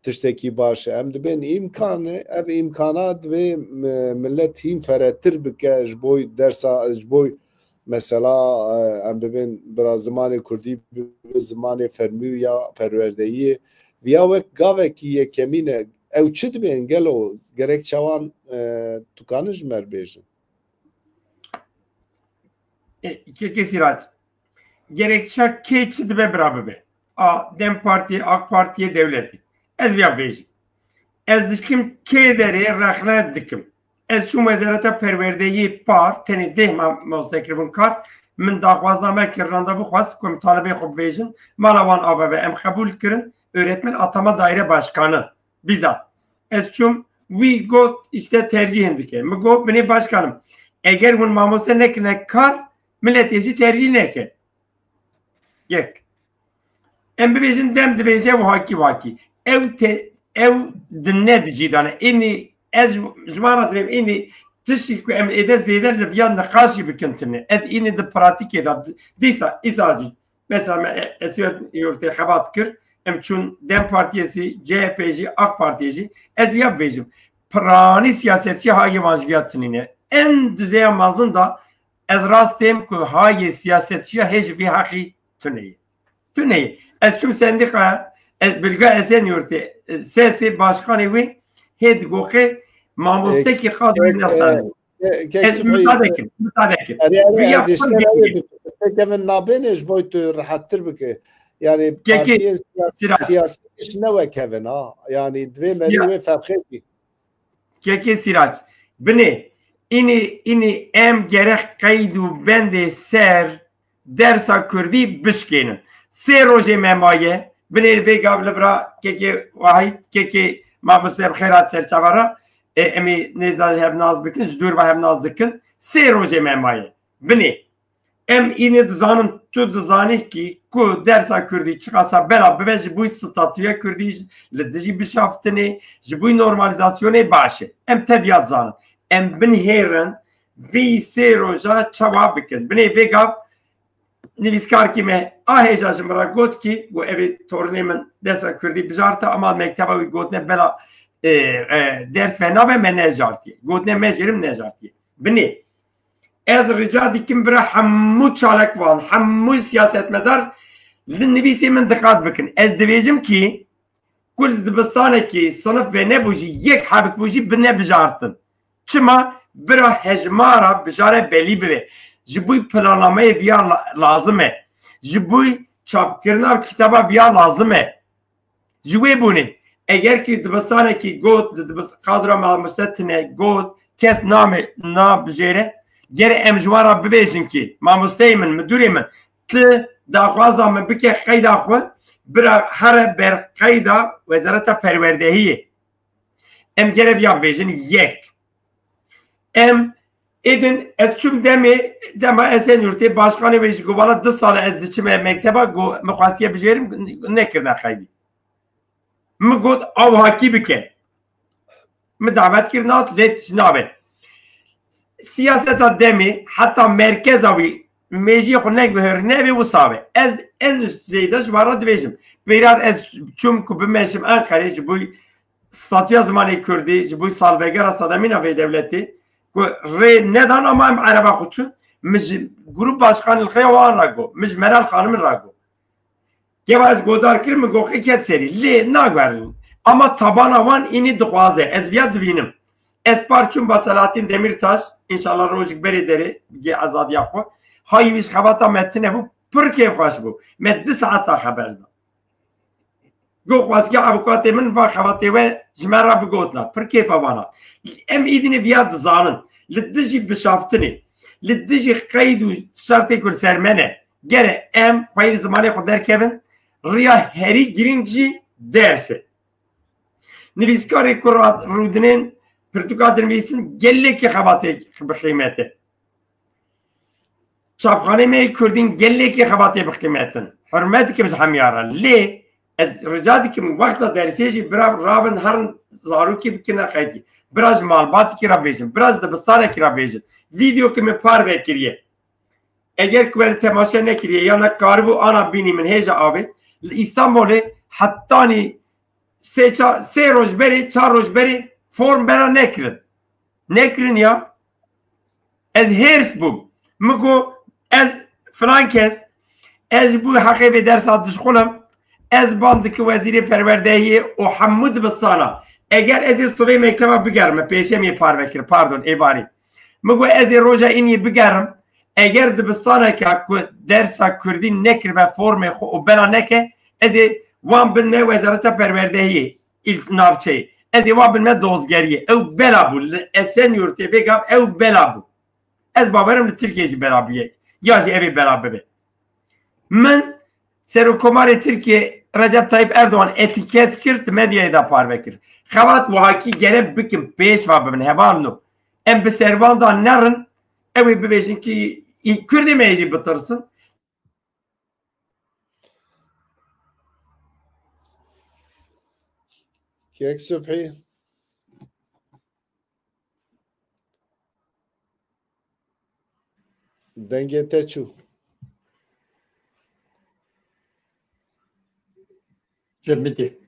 tiştekî baş e. Em dibên îmkan e, ev îmkana divê mi-, millet hîn feretir bike ji bo dersa, ji bo mesela, e, em bibên bira zimanê kurdî bibe zimanê fermî ya perwerdeyiyê. Viya wek gavekî yekemîn e. Ew çi dibên gelo? Gerekçe wan, e, tu kanî ji me re bêjin? E, Kekê Sîrac, gerekçe kê çi dibe bira bibe. A DEM Partiyê, AK Partiyê, dewletê. Ez viya bêjim. Ez dikim kê derê rexne dikim. Ez çûm Wezareta Perwerdeyê par, tenê deh ma-, mamoste kiribûn kar. Min daxwazname kir, randevu xwest ku em talibê xwe bivêjin. Mala wan ava ve, em qebûl kirin. Öğretmen atama daire başkanı. Bizzat. Ez çûm, wî got, işte tercih hindike. Min got, binê başkanım, eger hûn mamoste nekine kar, milletê jî tercih neke. Yek. Em bibêjin DEM dibêje wahakî wahakî. Ew te-, ew di ne di cî de ne. Înî ez ji, ji wan re dibêm, înî tiştî ku em êde zêde li viya niqaşî bikin tune. Ez înî di pratîkê de di-, dîsa, îsa jî Mesela me, e, ez yurtê xebat kir, em çûn DEM Partiyê jî, CHP jî, AK Partiyê jî, ez ya bibêjim, piranî siyasetçiya hayê wan ji viya tunîne. En düzeya mezin da ez rast têm ku hayê siyasetçiya hê ji vî heqî tuneyê. Tuneyê. Ez çûm sendîka, ez bilga Esenyurtê, e, sesê başkanê wê hê digoxê mamostekî qad wê nesanê. Ke-, kek Ez Subhî, müsaade e, kin, müsaade kin. Erê, erê, Viya ez ê xwe ser ew ê girî. bi, bi kevin nabêne ji bo tu rehettir bike. Yani Kekê partiyên siya-, Sirac. siyasî ji ne wek kevin ha. Yani divê merî Sira-, wê ferqê bî. Kekê Sirac. Binê, înî, înî em gerek qeyd û bendê ser dersa kurdî bişkênin. Sê rojê me maye, binê vê gav li vira kekê Wahîd, kekê mamoste bi xêr hat ser çava re, e, em ê nêza hev nas bikin, ji dûr ve hev nas dikin. Sê rojê me maye. Binê. Em înê dizanin, tu dizanî kî ku dersa kurdî çiqasa bela bibe ji bo statûya kurdî, li dijî bişaftinê, ji bo normalizasyonê baş e. Em tev ya dizanin. Em binihêrin vî sê roja çawa bikin. Binê vê gav nivîskarkî me a hêja ji min re got kî, got, "Ev ê tornê min dersa kurdî bijarte, ama mekteba wî gotine bela, e, e, ders ve nave me nejartiye." Gotine me jêrim nejartiye. Binê, ez rica dikim bira hemû çalakvan, hemû siyasetmedar li nivîsê min diqat bikin. Ez dibêjim kî, Ku li dibistanekî sinif ve nebû jî, yek heb bû jî bi nebijartin. Çima? Bira hejmara bijare belî bibe. Ji bo planlameyê viya la-, lazim e. Ji bo çapkirina kitaba viya lazim e. Ji wê bûnê, eger kî dibistanekî got, li dibist-, kadra mamoste tine got, kes name, nabijêre, gere em ji wan re bibêjin kî, mamosteyê min, midûrê min, ti daxwaza min bike qeyda xwe, bira here ber qeyda Wezareta Perwerdehiyê. Em gere viya bibêjin, yek. Em êdin, ez çûm demê, dema Esenyurtê, başkanê wê ji got, wala du sal e ez diçime mekteba, got, min xwestiye bijêrim, nekirine qeydî. Min got, ew hakî bike. Min davet kir, nat, lê tişt nabe. Siyaseta demê, heta merkeza wî, mêjiyê xwe neg bihêr, nebe wisa be. Ez en üst düzeyde ji wan re dibêjim. Peyran ez çûm ku bimeşim Enqerê ji bo statûya zimanê kurdî, ji bo salvegera sedemîna vê dewletê, ku rê nedan, ama em ereba xwe çûn, min ji grup başkanê li xeya wan re got, min ji Meral Xanimî re got. Geva ez godar kirim, min got, "Xê ket serî." Lê naguherin. Ama tabana wan înî dixwaze. Ez viya dibînim. Ez par çûm ba Selahattin Demirtaş, înşallah rojek berê derê, bigê azadiya xwe. Hayî wî ji xebata me tune bû, pir kêfxweş bû. Me du saeta xeber da. Got, "Xwestiya avukatê min va xebatê we ji me re bigotina." Pir kêfa wan hat. Em îdînê viya dizanin. Li dijî bişaftinê, li dijî qeyd û şertê ku li ser me ne, gere em xweyî li zimanê xwe derkevin, riya herî girîng jî ders e. Nivîskarê ku ra-, rûdinên pirtûka dinivîsin gelekî xebatê bi qîmet e. Çapxanê me yê Kurdîn gelekî xebatê bi qîmet in. Hurmet dikim ji hemiya re. Lê ez rica dikim wexta dersê jî bira rabin herin zarokî bikine qeydî. Bira ji malbatikî re bêjin. Bira ji dibistanekî re bêjin. Vîdeo ki min parve kiriye. Eger ku we temaşe nekiriye ya nekaribû ana bînî min hêja avêt. Li Îstanbulê hetanî sê, çar, sê roj berê, çar roj berê form bera nekirin. Nekirin ya. Ez hêrs bûm. Min got, ez filan kes, ez ji bo heqê vê dersa dişxulim, ez ban dikim wezîrê perwerdehiyê û hemû dibistana. Eger ez ê sibê mekteba bigerim, pêşemê parve kir, pardon, êvarî. Min got, ez ê roja îniyê bigerim, eger dibistaneke ku dersa kurdî nekiribe formê xwe û bela neke, ez ê wan binme wezareta perwerdehiyê. Îl navçeyê. Ez ê wan binme dozgeriyê. Ew bela bû. Li Esenyurtê vê gav ew bela bû. Ez bawerim li Tirkiyê jî bela bûye. Ya jî ev ê bela bibe. Min Serokkomarê Tirkiyê Recep Tayyip Erdogan etîket kir, di medyayê de parve kir. Xebat wahakî gere bikin, pêş va bibin, hevalno. Em bi servan de nerin, ew ê bibêjin kî Kurdê me yê jî bitirsin. Kek Subhî. Dengê te çû. Cemidî.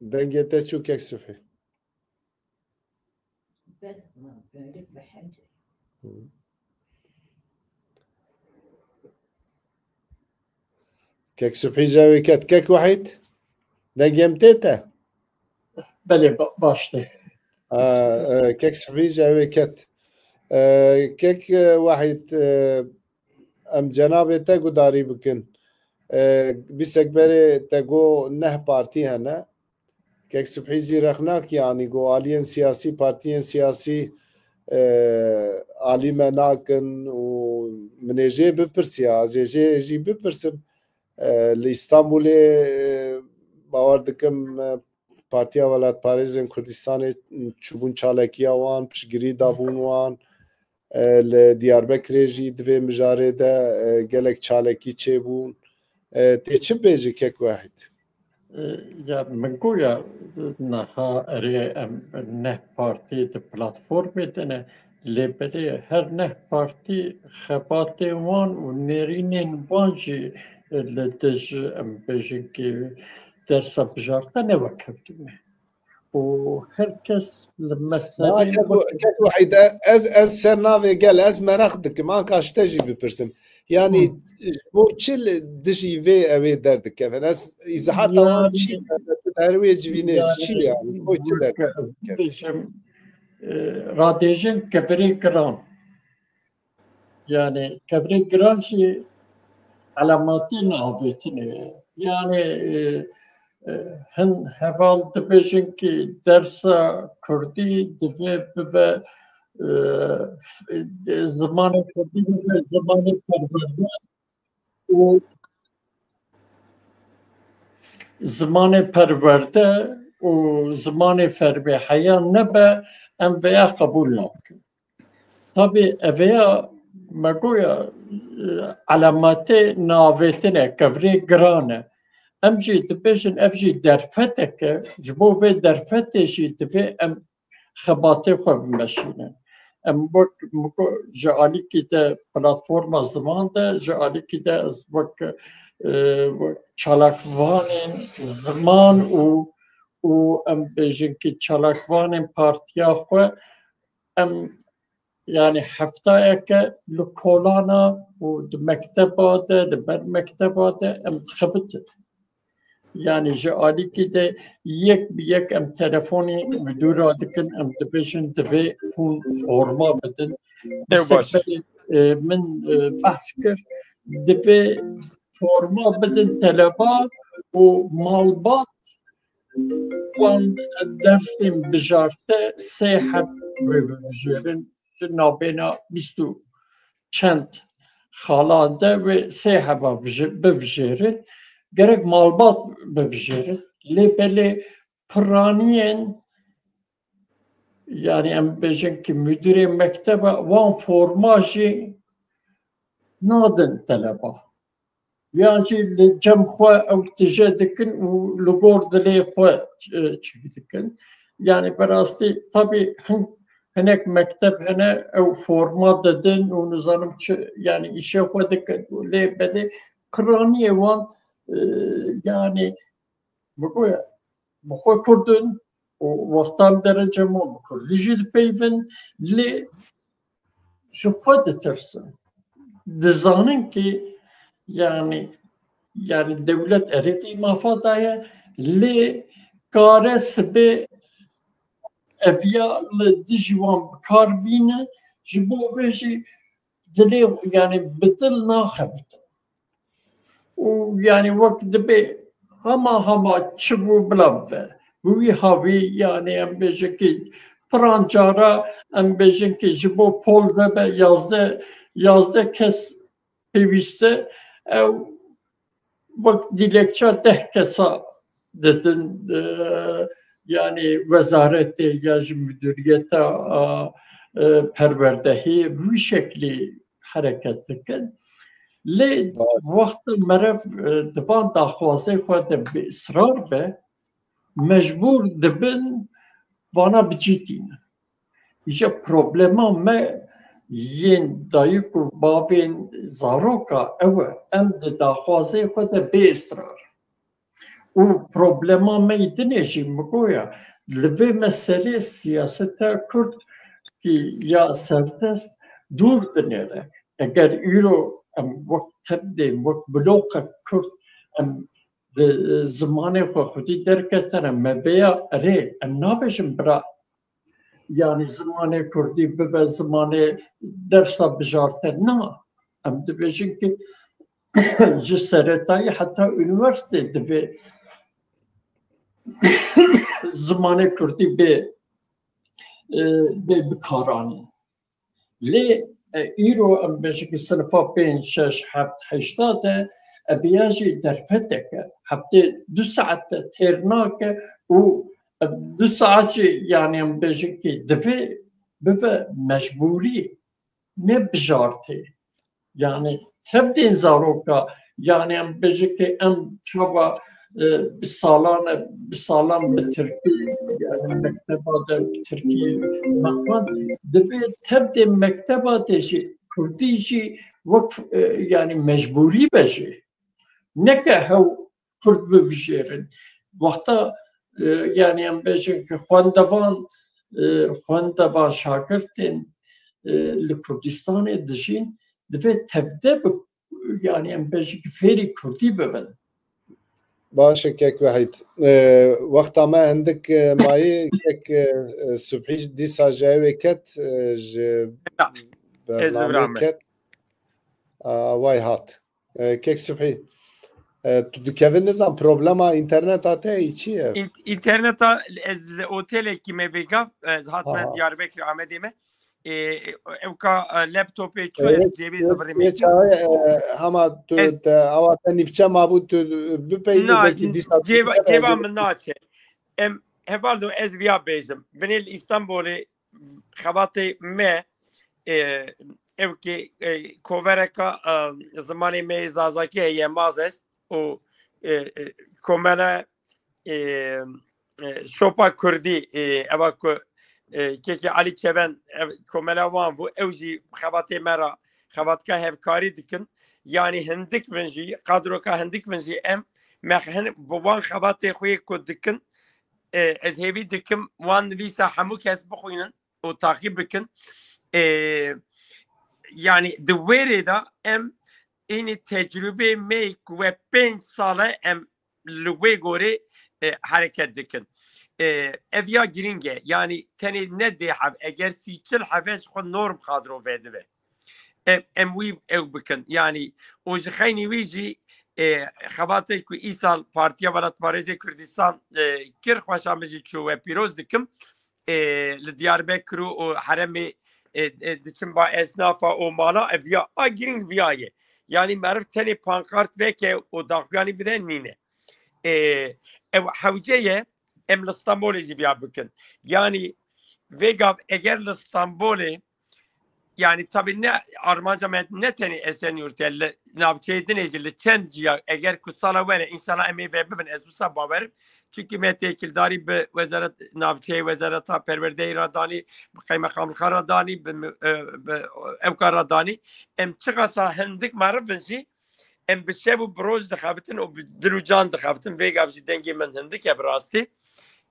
Dengê te çû Kek Subhî. Kek Subhî jawê ket. Kek Wahîd, dengê min tê te? Belê, ba-, baş tê. A, e, Kek Subhî jawê ket. E, Kek, e, Wahîd, e, em cenabê te gudarî bikin. E, bîsek berê te got neh partî hene. Kek Subhî jî rexnak, yanî got aliyên siyasî, partiyên siyasî, e, alî me nakin û min ê jê bipirsiya, ez ê jê jî bipirsim. E, li Îstanbulê, e, bawer dikim, e, Partiya Welatparêzên Kurdistanê çûbûn çalekiya wan, piştgirî dabûn wan. E, li Diyarbekirê jî di vê mijarê de, e, gelek çalekî çêbûn. E, tê çi bêjî kek Wahîd? E, ya min goya niha erê em neh partî di platformê de ne, lê belê her neh partî xebatê wan û nêrînên wan jî li dij, em bêjin ki dersa bijartene wekevdî ne. û her kes li meselê Keko Heyde, ez, ez ser navê gel, ez meraq dikim, anka ji te jî bipirsim. Yanî, ji bo çi li dijî vê ew ê derdikevin? Ez îzahata wan çi? Her wê civînê çi yanî? Ji bo çi derdikevin? Bêjim, e, radêjin kevirê giran. Yani, kevirê giran jî elematê navêtinê ye. Yani, e, e, hin heval dibêjin ki dersa kurdî divê bibe, e, f-, e, zimanê kurdî bibe zimanê perwerde û zimanê perwerde û zimanê ferbê heya nebe, em veya qebûl nakin. Tabî eveya me goya, e, elematê navêtine, kevirê giran e. Em jî dibêjin ev jî derfetek e, ji bo vê derfetê jî divê em xebatê xwe bimeşînin. Em wek min got, ji alîkî de platforma ziman de, ji alîkî de ez wek, e, wek çalakvanên ziman û, û em bêjin ki çalakvanên partiya xwe em, yani heftayeke li kolana û di mekteba de, di ber mekteba de em dixebitin. Yani ji alîkî de yek bi yek em telefonê müdüra dikin, em dibêjin divê hûn forma bidin. Ew baş. Belê, e, min, e, behs kir, divê forma bidin teleba û malbat wan dersên bijarte sê heb wê bibijêrin ji navbêna bîst û çend xalan de wê sê heba bije-, bibijêrin. Gerek malbat bibijêrin. Lê belê piraniyên, yani em bêjin ki müdürê mekteba wan forma jî nadin teleba. Yan jî li cem xwe ew tije dikin û li gor dilê xwe, e, çi dikin. Yani berastî tabî hin-, hinek mekteb hene ew forma didin û nizanim çi, yani îşê xwe dikin. Lê belê piraniyê wan, e, yani bi xwe, bi xwe Kurd in û wextan derece wan bi Kurdî jî dipeyvin, lê ji xwe ditirsin. Dizanin ki, yani, yani dewlet erê vî mafa daye, lê kare sibê eviya li dijî wan bi kar bîne, ji bo vê jî dilê, yani bi dil naxebitin. Û yani wek dibê hema hema çi bû bila bibe. Bi wî havî yani em bêjin ki piran cara em bêjin ki ji bo pol vebe yazdeh, yazdeh kes pêwîste ew wek dilekça deh kesa didin, e, yani wezaretê ya ji müdüriyeta, e, e, perwerdehî bi wî şeklî hereket dikin. Lê wexta meriv, e, di van daxwazê xwe de bi israr be, mecbûr dibin vana bi cî tînin. Îja problema me yên dayik û bavên zaroka ew e. Em di daxwazê xwe de bê israr. Û problema me yê dinê jî min goya, li vê meselê siyaseta Kurd ki ya serdest dûr dinêre. Eger îro em wek tevdên, wek bloqek Kurd em di zimanê xwe xwedî derketine, me vêya erê, em nabêjin bira, yani zimanê Kurdî bibe zimanê dersa bijarte. Na, em dibêjin ki ji seretayî heta unîversîtê divê zimanê Kurdî bê, e, bê bikaranîn. Lê, e, îro em bêjin ki sinifa pênc, şeş, heft, heşta de, e, eviya jî derfetek e. Heftê du saet de têr nake û, e, du saet jî, yani em bêjin ki divê bibe mecbûrî, ne bijartê. Yani tevdên zaroka, yani em bêjin ki em çawa, e, bi salan e, bi salan bi tirkî, yani mekteba de bi tirkî me xwend, divê tevdên mekteba de jî kurdî jî wek, e, yani mecbûrî be jî. Neke hew kurd bibijêrin. Wexta e, yanî em bêjin ki xwendevan, e, xwendevan şagirtên, e, li Kurdistanê dijîn, divê tevde bi, yanî em bêjin ki fêrî Kurdî bibin. Baş e kek Wehîd. E, wexta me hindik, e, mayî, kek, e, e, Subhî dîsa ji ew ê ket, e, ji Ya, ez li vir bernameyê me. ket. A, way hat. E, kek Subhî. E, tu dikevin nizam problema înterneta te yî çi ye? În-, înterneta ez li otelekî me vêgav, ez hatime Aha. Diyarbekir Amedê me. E, e, ewka, e, laptopê çû Evet, ez cêbê zivirî Yê me. çawa, e, hema tu Ez- te, awa te nîvçe mabû tu bipeyî Na, belkî dîsa cêva, tu cêva ez- min naçe. Em, hevalno ez viya bêjim. Binê li Îstanbulê xebatê me, e, ew ki, e, kovereka, e, zimanê me yê Zazakî heye, Mazes û, e, e, komele, e, e, şopa Kurdî, e, eva ku, e, kekê Alî Çeven, ev komela wan bû, ew jî xebatê me ra, xebatka hevkarî dikin. Yanî hindik bin jî, kadroka hindik bin jî em, me hin, bi wan xebatê xwe yê ku dikin, e, ez hêvî dikim wan nivîsa hemû kes bixwînin û taqîb bikin. E, yanî di wê rê de em ênî tecrûbê me ku we pênc sal e em li wê gorê, e, hereket dikin. E, ev ya girîng e. Yanî tenê ne dê hev, eger sî çil hev e ji xwe norm kadro vedive. Em, em wî ew bikin. Yanî û ji xeynî wî jî, e, xebatê ku îsal Partiya Welatparêzê Kurdistan, e, kir, xweşa min jî çû we pîroz dikim. E, li Diyarbekir û, û heremê, e, e, diçin ba esnafa û mala, ev ya a girîng viya ye. Yanî meriv tenê pankart veke û daxuyanî bide nîne. E, ew hewce ye, em li Stenbolê jî viya bikin. Yanî vêgav eger li Stenbolê, yanî tabi ne armanca me ne tenê Esenyurt e, li navçeyê dinê jî li çend ciya eger ku sala were, înşallah em ê ve bibin, ez wisa bawerim. Çunkî me têkildarî bi wezareta navçeyê, wezareta perwerdeyê ra danî, bi qeymeqamlixa ra danî, bi, e, bi ewka ra danî. Em çiqasa hindik merivin jî, em bi şev û bi roj dixebitin û bi dil û can dixebitin. Vêgav jî dengê min hindik e bi rastî.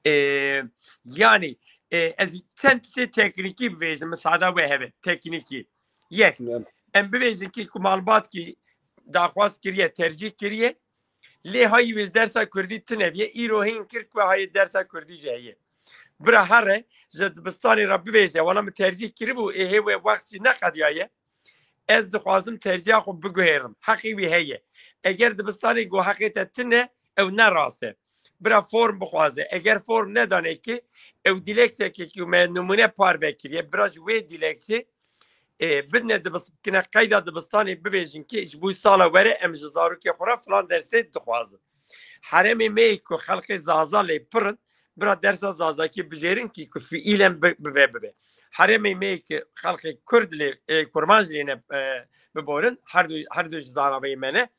E, yanî, e, ez çend tiştê teknîkî bivêjim, misada we hebe, teknîkî. Yek, Evet. em bivêjin ki ku malbatkî daxwaz kiriye, tercîh kiriye, lê hayî wê ji dersa kurdî tune viye, îro hîn kir ku hayê dersa kurdî jî heye. Bira here, ji dibistanê re bivêje, wala min tercîh kiribû, ê hê wê wext jî neqediyaye. Ez dixwazim terciha xwe biguhêrim. Heqê wî heye. Eger dibistanê got heqê te tune, ew ne rast e. Bira form bixwaze. Eger form nedane ki, ew dilekçeke ku me nimûne parve kiriye, bira ji wê dilekçe, e, bidine dibis-, bikine qeyda dibistanê, bivêjin ki ji bo sala were em ji zarokê xwe re filan dersê dixwazin. Heremê me yê ku xelkê Zaza lê pir in, bira dersa Zazakî bijêrin ki ku fiîlen bi-, bive bive. Heremê me yê ki xelkê Kurd lê, e, Kurmanc lê ne, e, biborin, her du, her du ji zaraveyê me ne.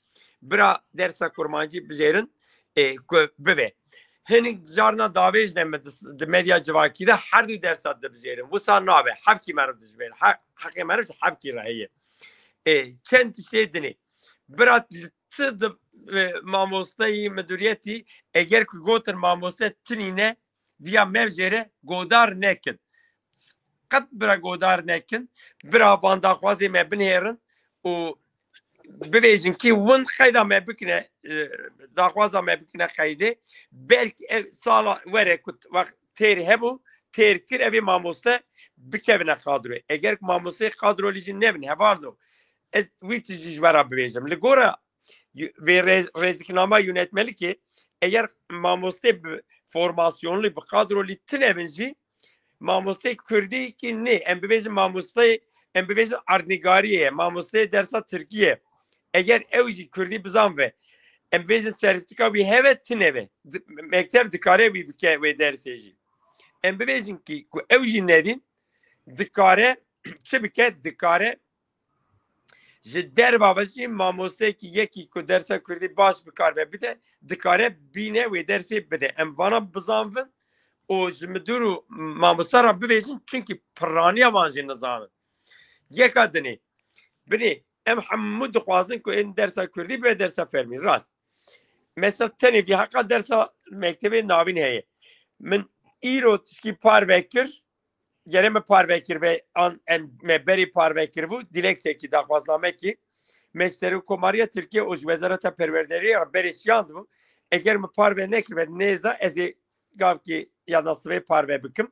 Bira dersa Kurmancî bijêrin, e, ku bive. Hinek carna davêj ne me di, di medya civakî de her du dersa dibijêrin. Wisa nabe, hevkî meriv dijibêrin. He-, heqê meriv ji hevkî re heye. E, çend tiştê dinê. Bira li ti di, e, mamosteyî midûriyetî, eger ku gotin mamoste tinî ne, viya mevjêre godar nekin. Qet bira godar nekin. Bira van daxwazê me binêrin û bivêjin ki win qeyda me bikine, e, daxwaza me bikine qeydê. Belkî ev sala were ku wext têr hebû, têr kir, evê mamoste bikevine kadroyê. Eger ku mamosteyê kadrolî jî nebin, hevalno, ez wî tijî ji we re bivêjim. Li gora yu-, vê rê-, rêziknama yönetmelikê, eger mamostê bi formasyonlî, bi kadrolî tune bin jî, mamostê kurdî ki nê, em bivêjin mamosteyê, em bivêjin erdnîgariyê ye, mamosteyê dersa tirkî ye. Eger ew jî kurdî bizanve, em bivêjin sertifika wî heve, tune be. Di-, mekteb dikare wî bike wê dersê jî. Em bivêjin ki ku ew jî nedîn, dikare çi bike, dikare ji derva ve jî mamosteyekî yekî ku dersa kurdî baş bi kar ve bide, dikare bîne wê dersê bide. Em vana bizanvin û ji midûr û mamosta re bivêjin, çunkî piraniya wan jî nizanin. Yeka dinê, binê, em hemû dixwazin ku ên dersa kurdî bibe dersa fermî. Rast. Mesela tenê vî heqa dersa mektebê navîn heye. Min îro tişkî parve kir, gere me parve kir ve an em me berê parve kir bû, dilekçekî, daxwaznamekî me ji Serokkomariya Tirkiye û ji Wezareta Perwerderiyê re berê şiyand bû. Eger me parve nekir ve nêza ez ê gavkî ya da sivê parve bikim.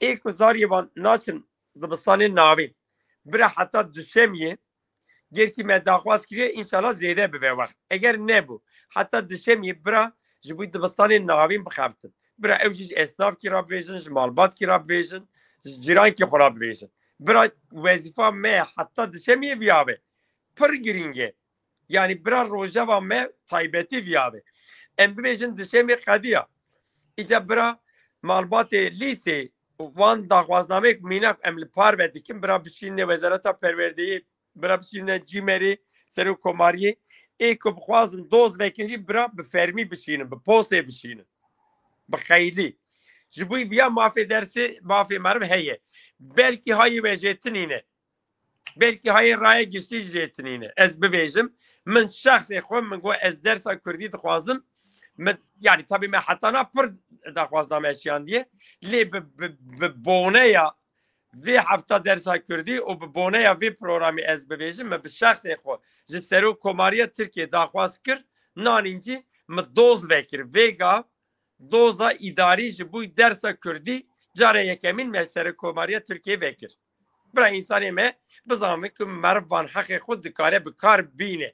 Ê ku zariyê van naçin dibistanê navîn. Bira heta duşemiyê, gerçî me daxwaz kiriye, înşallah zêde bibe wext. Eger nebû, heta duşemiyê bira ji bo dibistanê navîn bixebtin. Bira ew jî ji esnafkî re bibêjin, ji malbatkî re bibêjin, ji cîrankî xwe re bibêjin. Bira wezîfa me heta duşemiyê viya be. Pir girîng e. Yanî bira rojeva me taybetî viya be. Em bibêjin duşemê qediya. Îca bira malbatê lîsê wan daxwaznameyek mînak em li parve dikin, bira biçîne Wezareta Perwerdeyê, bira biçîne cîmerê Serokkomariyê, ê ku bixwazin doz vekin jî bira bi fermî biçînin, bi postê biçînin, bi xeylî. Ji bo viya mafê dersê, mafê meriv heye. Belkî hayê we jê tinîne. Belkî hayê raya giştî jê tinîne. Ez bibêjim, min şexsê xwe, min got ez dersa kurdî dixwazim. Min, yanî tabî me hetana pir daxwazname şiyandiye. Lê bi, bi, bi boneya vê hefta dersa kurdî û bi boneya vê programî ez bibêjim, min bi şexsê xwe ji Serokkomariya Tirkiye daxwaz kir, nanîncî min doz vekir. Vêga doza îdarî ji bo dersa kurdî cara yekemîn me Serokkomariya Tirkiye vekir. Bira însanê me bizanibin ku meriv van heqê xwe dikare bi kar bîne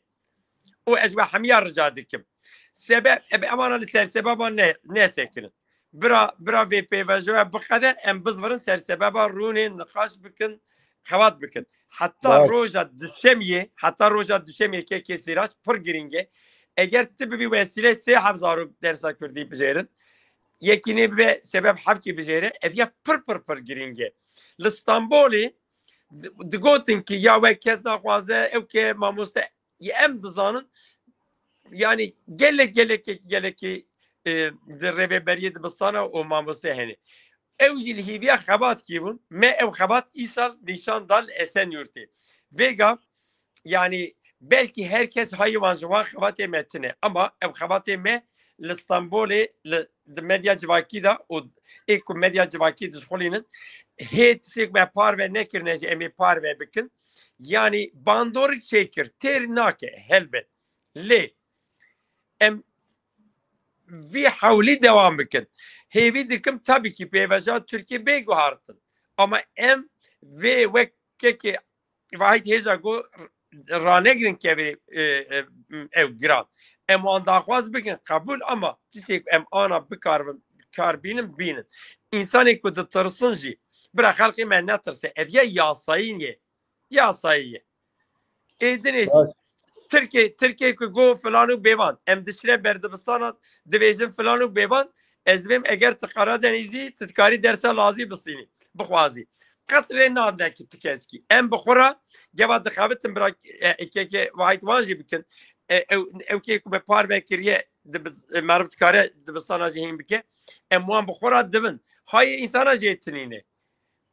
û ez we hemiya rica dikim. Sebeb, ebe emana li ser sebeba ne, nesekirin. Bira, bira vê pêvajoya biqede, em bizvirin ser sebeba rûnê, niqaş bikin, xebat bikin. Heta Baş. roja duşemiyê, heta roja duşemiyê kekê Sîrac pir girîng e. Eger tu bi vî wesîlê sê heb zarok dersa kurdî bijêrin, yekî nê bibe sebeb hevkî bijêre, ev ya pir, pir, pir girîng e. Li Stenbolê di-, digotin ki ya we kes naxwaze, ew ke mamoste, ya em dizanin, yanî gelek, gelek, gelekî, e, di rêveberiyê dibistana û mamoste hene. Ew jî li hêviya xebatkî bûn. Me ew xebat îsal nîşan da li Esenyurtê. Vêga, yanî belkî her kes hayê wan ji wan xebatê me tine. Ama ew xebatê me li Stenbolê, li, di medya civakî de û ê ku medya civakî dişxulînin, hê tiştê ku me parve nekirine jî em ê parve bikin. Yanî bandorik çêkir, têr nake helbet. Lê em vî hewlî dewam bikin. Hêvî dikim, tabii ki pêvajoya Tirkiyê bê guhartin. Ama em vê wek kekê Vahît hêja got, ranegirin kevê, e, e, ew giran. Em wan daxwaz bikin, qebûl, ama tiştek em ana bikaribin, kar bînin, bînin. Însanê ku ditirsin jî, bira xelkê me netirse. Ev ya yasayî ye. Yasayî ye. Ê dinê jî. Baş. Tirkê, Tirkê ku got filan û bêvan. Em diçine ber dibistana, dibêjin filan û bêvan. Ez dibêm eger tu Karadenizî, tu dikarî dersa lazî bistînî, bixwazî. Qet rê nadine ki ti keskî. Em bi xwe re geva dixebitin bira, e, keke Vahît wan jî bikin. E, ew, ew kê ku me parve kiriye, dibi-, e, meriv dikare dibistana jî hîn bike. Em wan bi xwe re dibin. Hayê însana jê tinîne.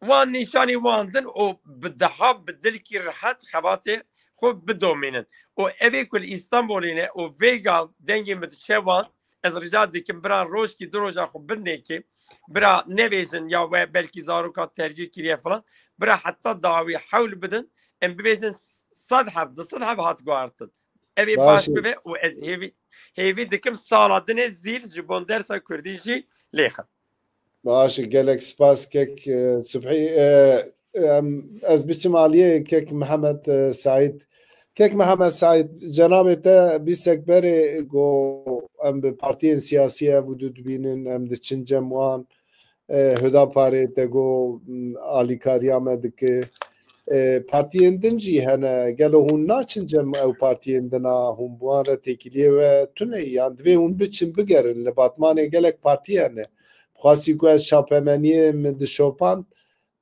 Wan nîşanî wan din û bi daha bi dilkî rehet xebatê xwe bidomînin. Û evê ku li Îstanbulê ne û vêga dengê min diçe wan, ez rica dikim bira rojkî du roja xwe bindekê, bira nevêjin ya we belkî zaroka tercîh kiriye filan, bira heta dawî hewl bidin, em bibêjin sed heb, du sed heb hat guhartin. Ev ê baş Baş e. bibe û ez hêvî, hêvî dikim sala dinê zîl ji bon dersa kurdî jî lêxin. Baş e, gelek spas kek, e, Subhî. E, em, ez biçim aliyê kek Mihemed, e, Saîd. Kek Mihemed Saîd, cenabê te bîstek berê got em bi partiyên siyasî ev û du dibînin, em diçin cem wan. E, Huda Parê te got, m, alîkariya me dike. E, partiyên din jî hene. Gelo hûn naçin cem ew partiyên din a? Hûn bi wan re têkiliyê we tune ye? Yan divê hûn biçin bigerin? Li Batmanê gelek partî hene. Bi xwastî ku ez çapemeniyê min dişopand,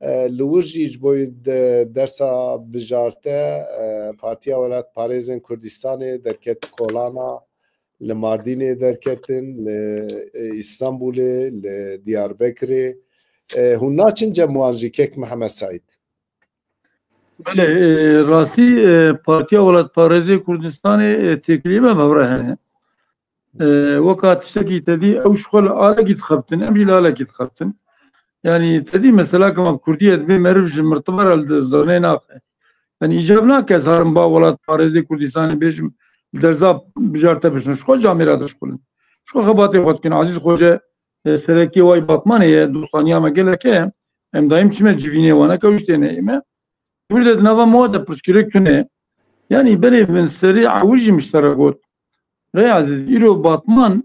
e, li wir jî ji bo de-, dersa bijarte, e, Partiya Welatparêzên Kurdistanê derket kolana, li Mardînê derketin, li, e, Îstanbulê, li Diyarbekirê. E, hûn naçin cem wan jî kek Mihemed Saîd? Belê, e, rastî, e, Partiya Welatparêzê Kurdistanê, e, têkiliyê me, me re hene. E, weka tiştekî te dî, ew ji xwe li alekî dixebtin, em jî li alekî dixebtin. Yanî te dî mesela ke me bi kurdî ye, dibê meriv ji mirtiba re li zirnê naxe. Yanî îcab nake ez herim ba welatparêzê Kurdistanê bêjim, li derza bijar te bişin. Ji xwe camêra dişxulin. Ji xwe xebatê xwe dikin. Ezîz Xoce, e, serekê Way Batmanê ye, dostaniya me gelek heye. Em daîm çime civînê wan, neke ew ji tê neyê me. Dûr de di nava me de pirsgirêk tune. Yanî berê min serê ewil jî min ji te re got. Rê Ezîz, îro Batman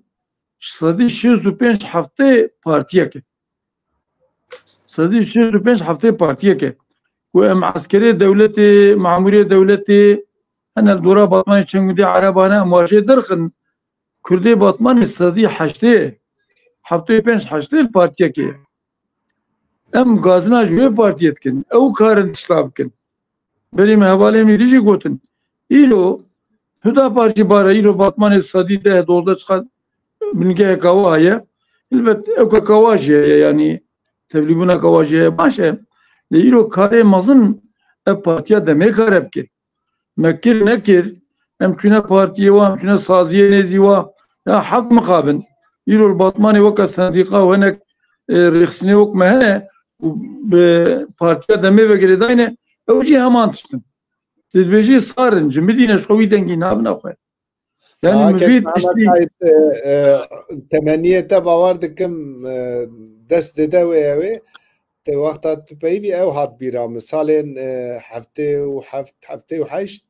ji sedî şêst û pênc heftê partiyek e. Sedî şêst û pênc heftê partiyek e. Ku em eskerê dewletê, memûrê dewletê, hene li dora Batmanê çend gundê Ereba ne, em wa jê derxin. Kurdê Batmanê sedî heştê, heftê û pênc heştê li partiyekê ye. Em gazina ji wê partiyê dikin. Ew karin tişta bikin. Berî me hevalên wî dî jî gotin. Îro Hüdapar jî bare, îro Batmanê sedî deh, dozdeh çiqas bingeheka wa heye. Hilbet ewkeka wa jî heye, yanî tevlîbûneka wa jî heye. Baş e. Lê îro karê mezin ev partiya demê kare bike. Me kir nekir, em çûne partiyê wa, em çûne saziyê nêzî wa. Ya heft mixabin. Îro li Batmanê weke sendîqa û hinek, e, rêxistinê wek me hene û bi partiya demê ve girêdayne, ew jî heman tiştin. Tu dibêjî sar in, ji min dîne ji xwe wî dengî nabin xwe. Yanî Daha min kes vî Mehmet tiştî Sait, e, e, temenniyê te bawer dikim, e, dest dide wê ew ê. Te wexta tu peyivî ew hat bîra min. Salên, e, heftê û heft, heftê û heşt,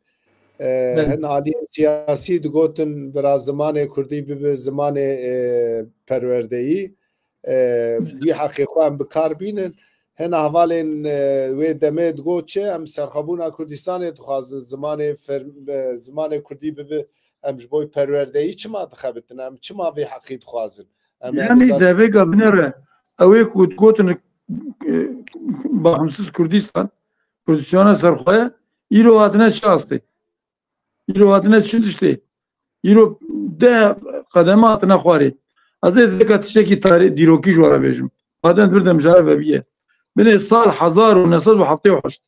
e, Belê. Hin aliyên siyasî digotin bira zimanê kurdî bibe zimanê, e, perwerdeyî. E, Belê. Wî heqê xwe em bi kar bînin. Hina hevalên, e, wê demê digot çi? Em serxwebûna Kurdistanê dixwazin, zimanê fer-, e, zimanê kurdî bibe, em ji bo perwerdeyî çima dixebitin? Em çima vê heqî dixwazin? Em, yanî, yanî, zaten devêka binêre, ew ê ku digotin, e, Baximsiz Kurdistan, Kurdistanê serxwe ye, îro hatine çi astê? Îro hatine çi tiştê? Îro deh qedeme hatine xwarê. Ez ê dika tiştekî tarî-, dîrokî ji we re bêjim. Baden bir dem jare vebiye. Binê sal hezar û neh sed û heftê û heşt.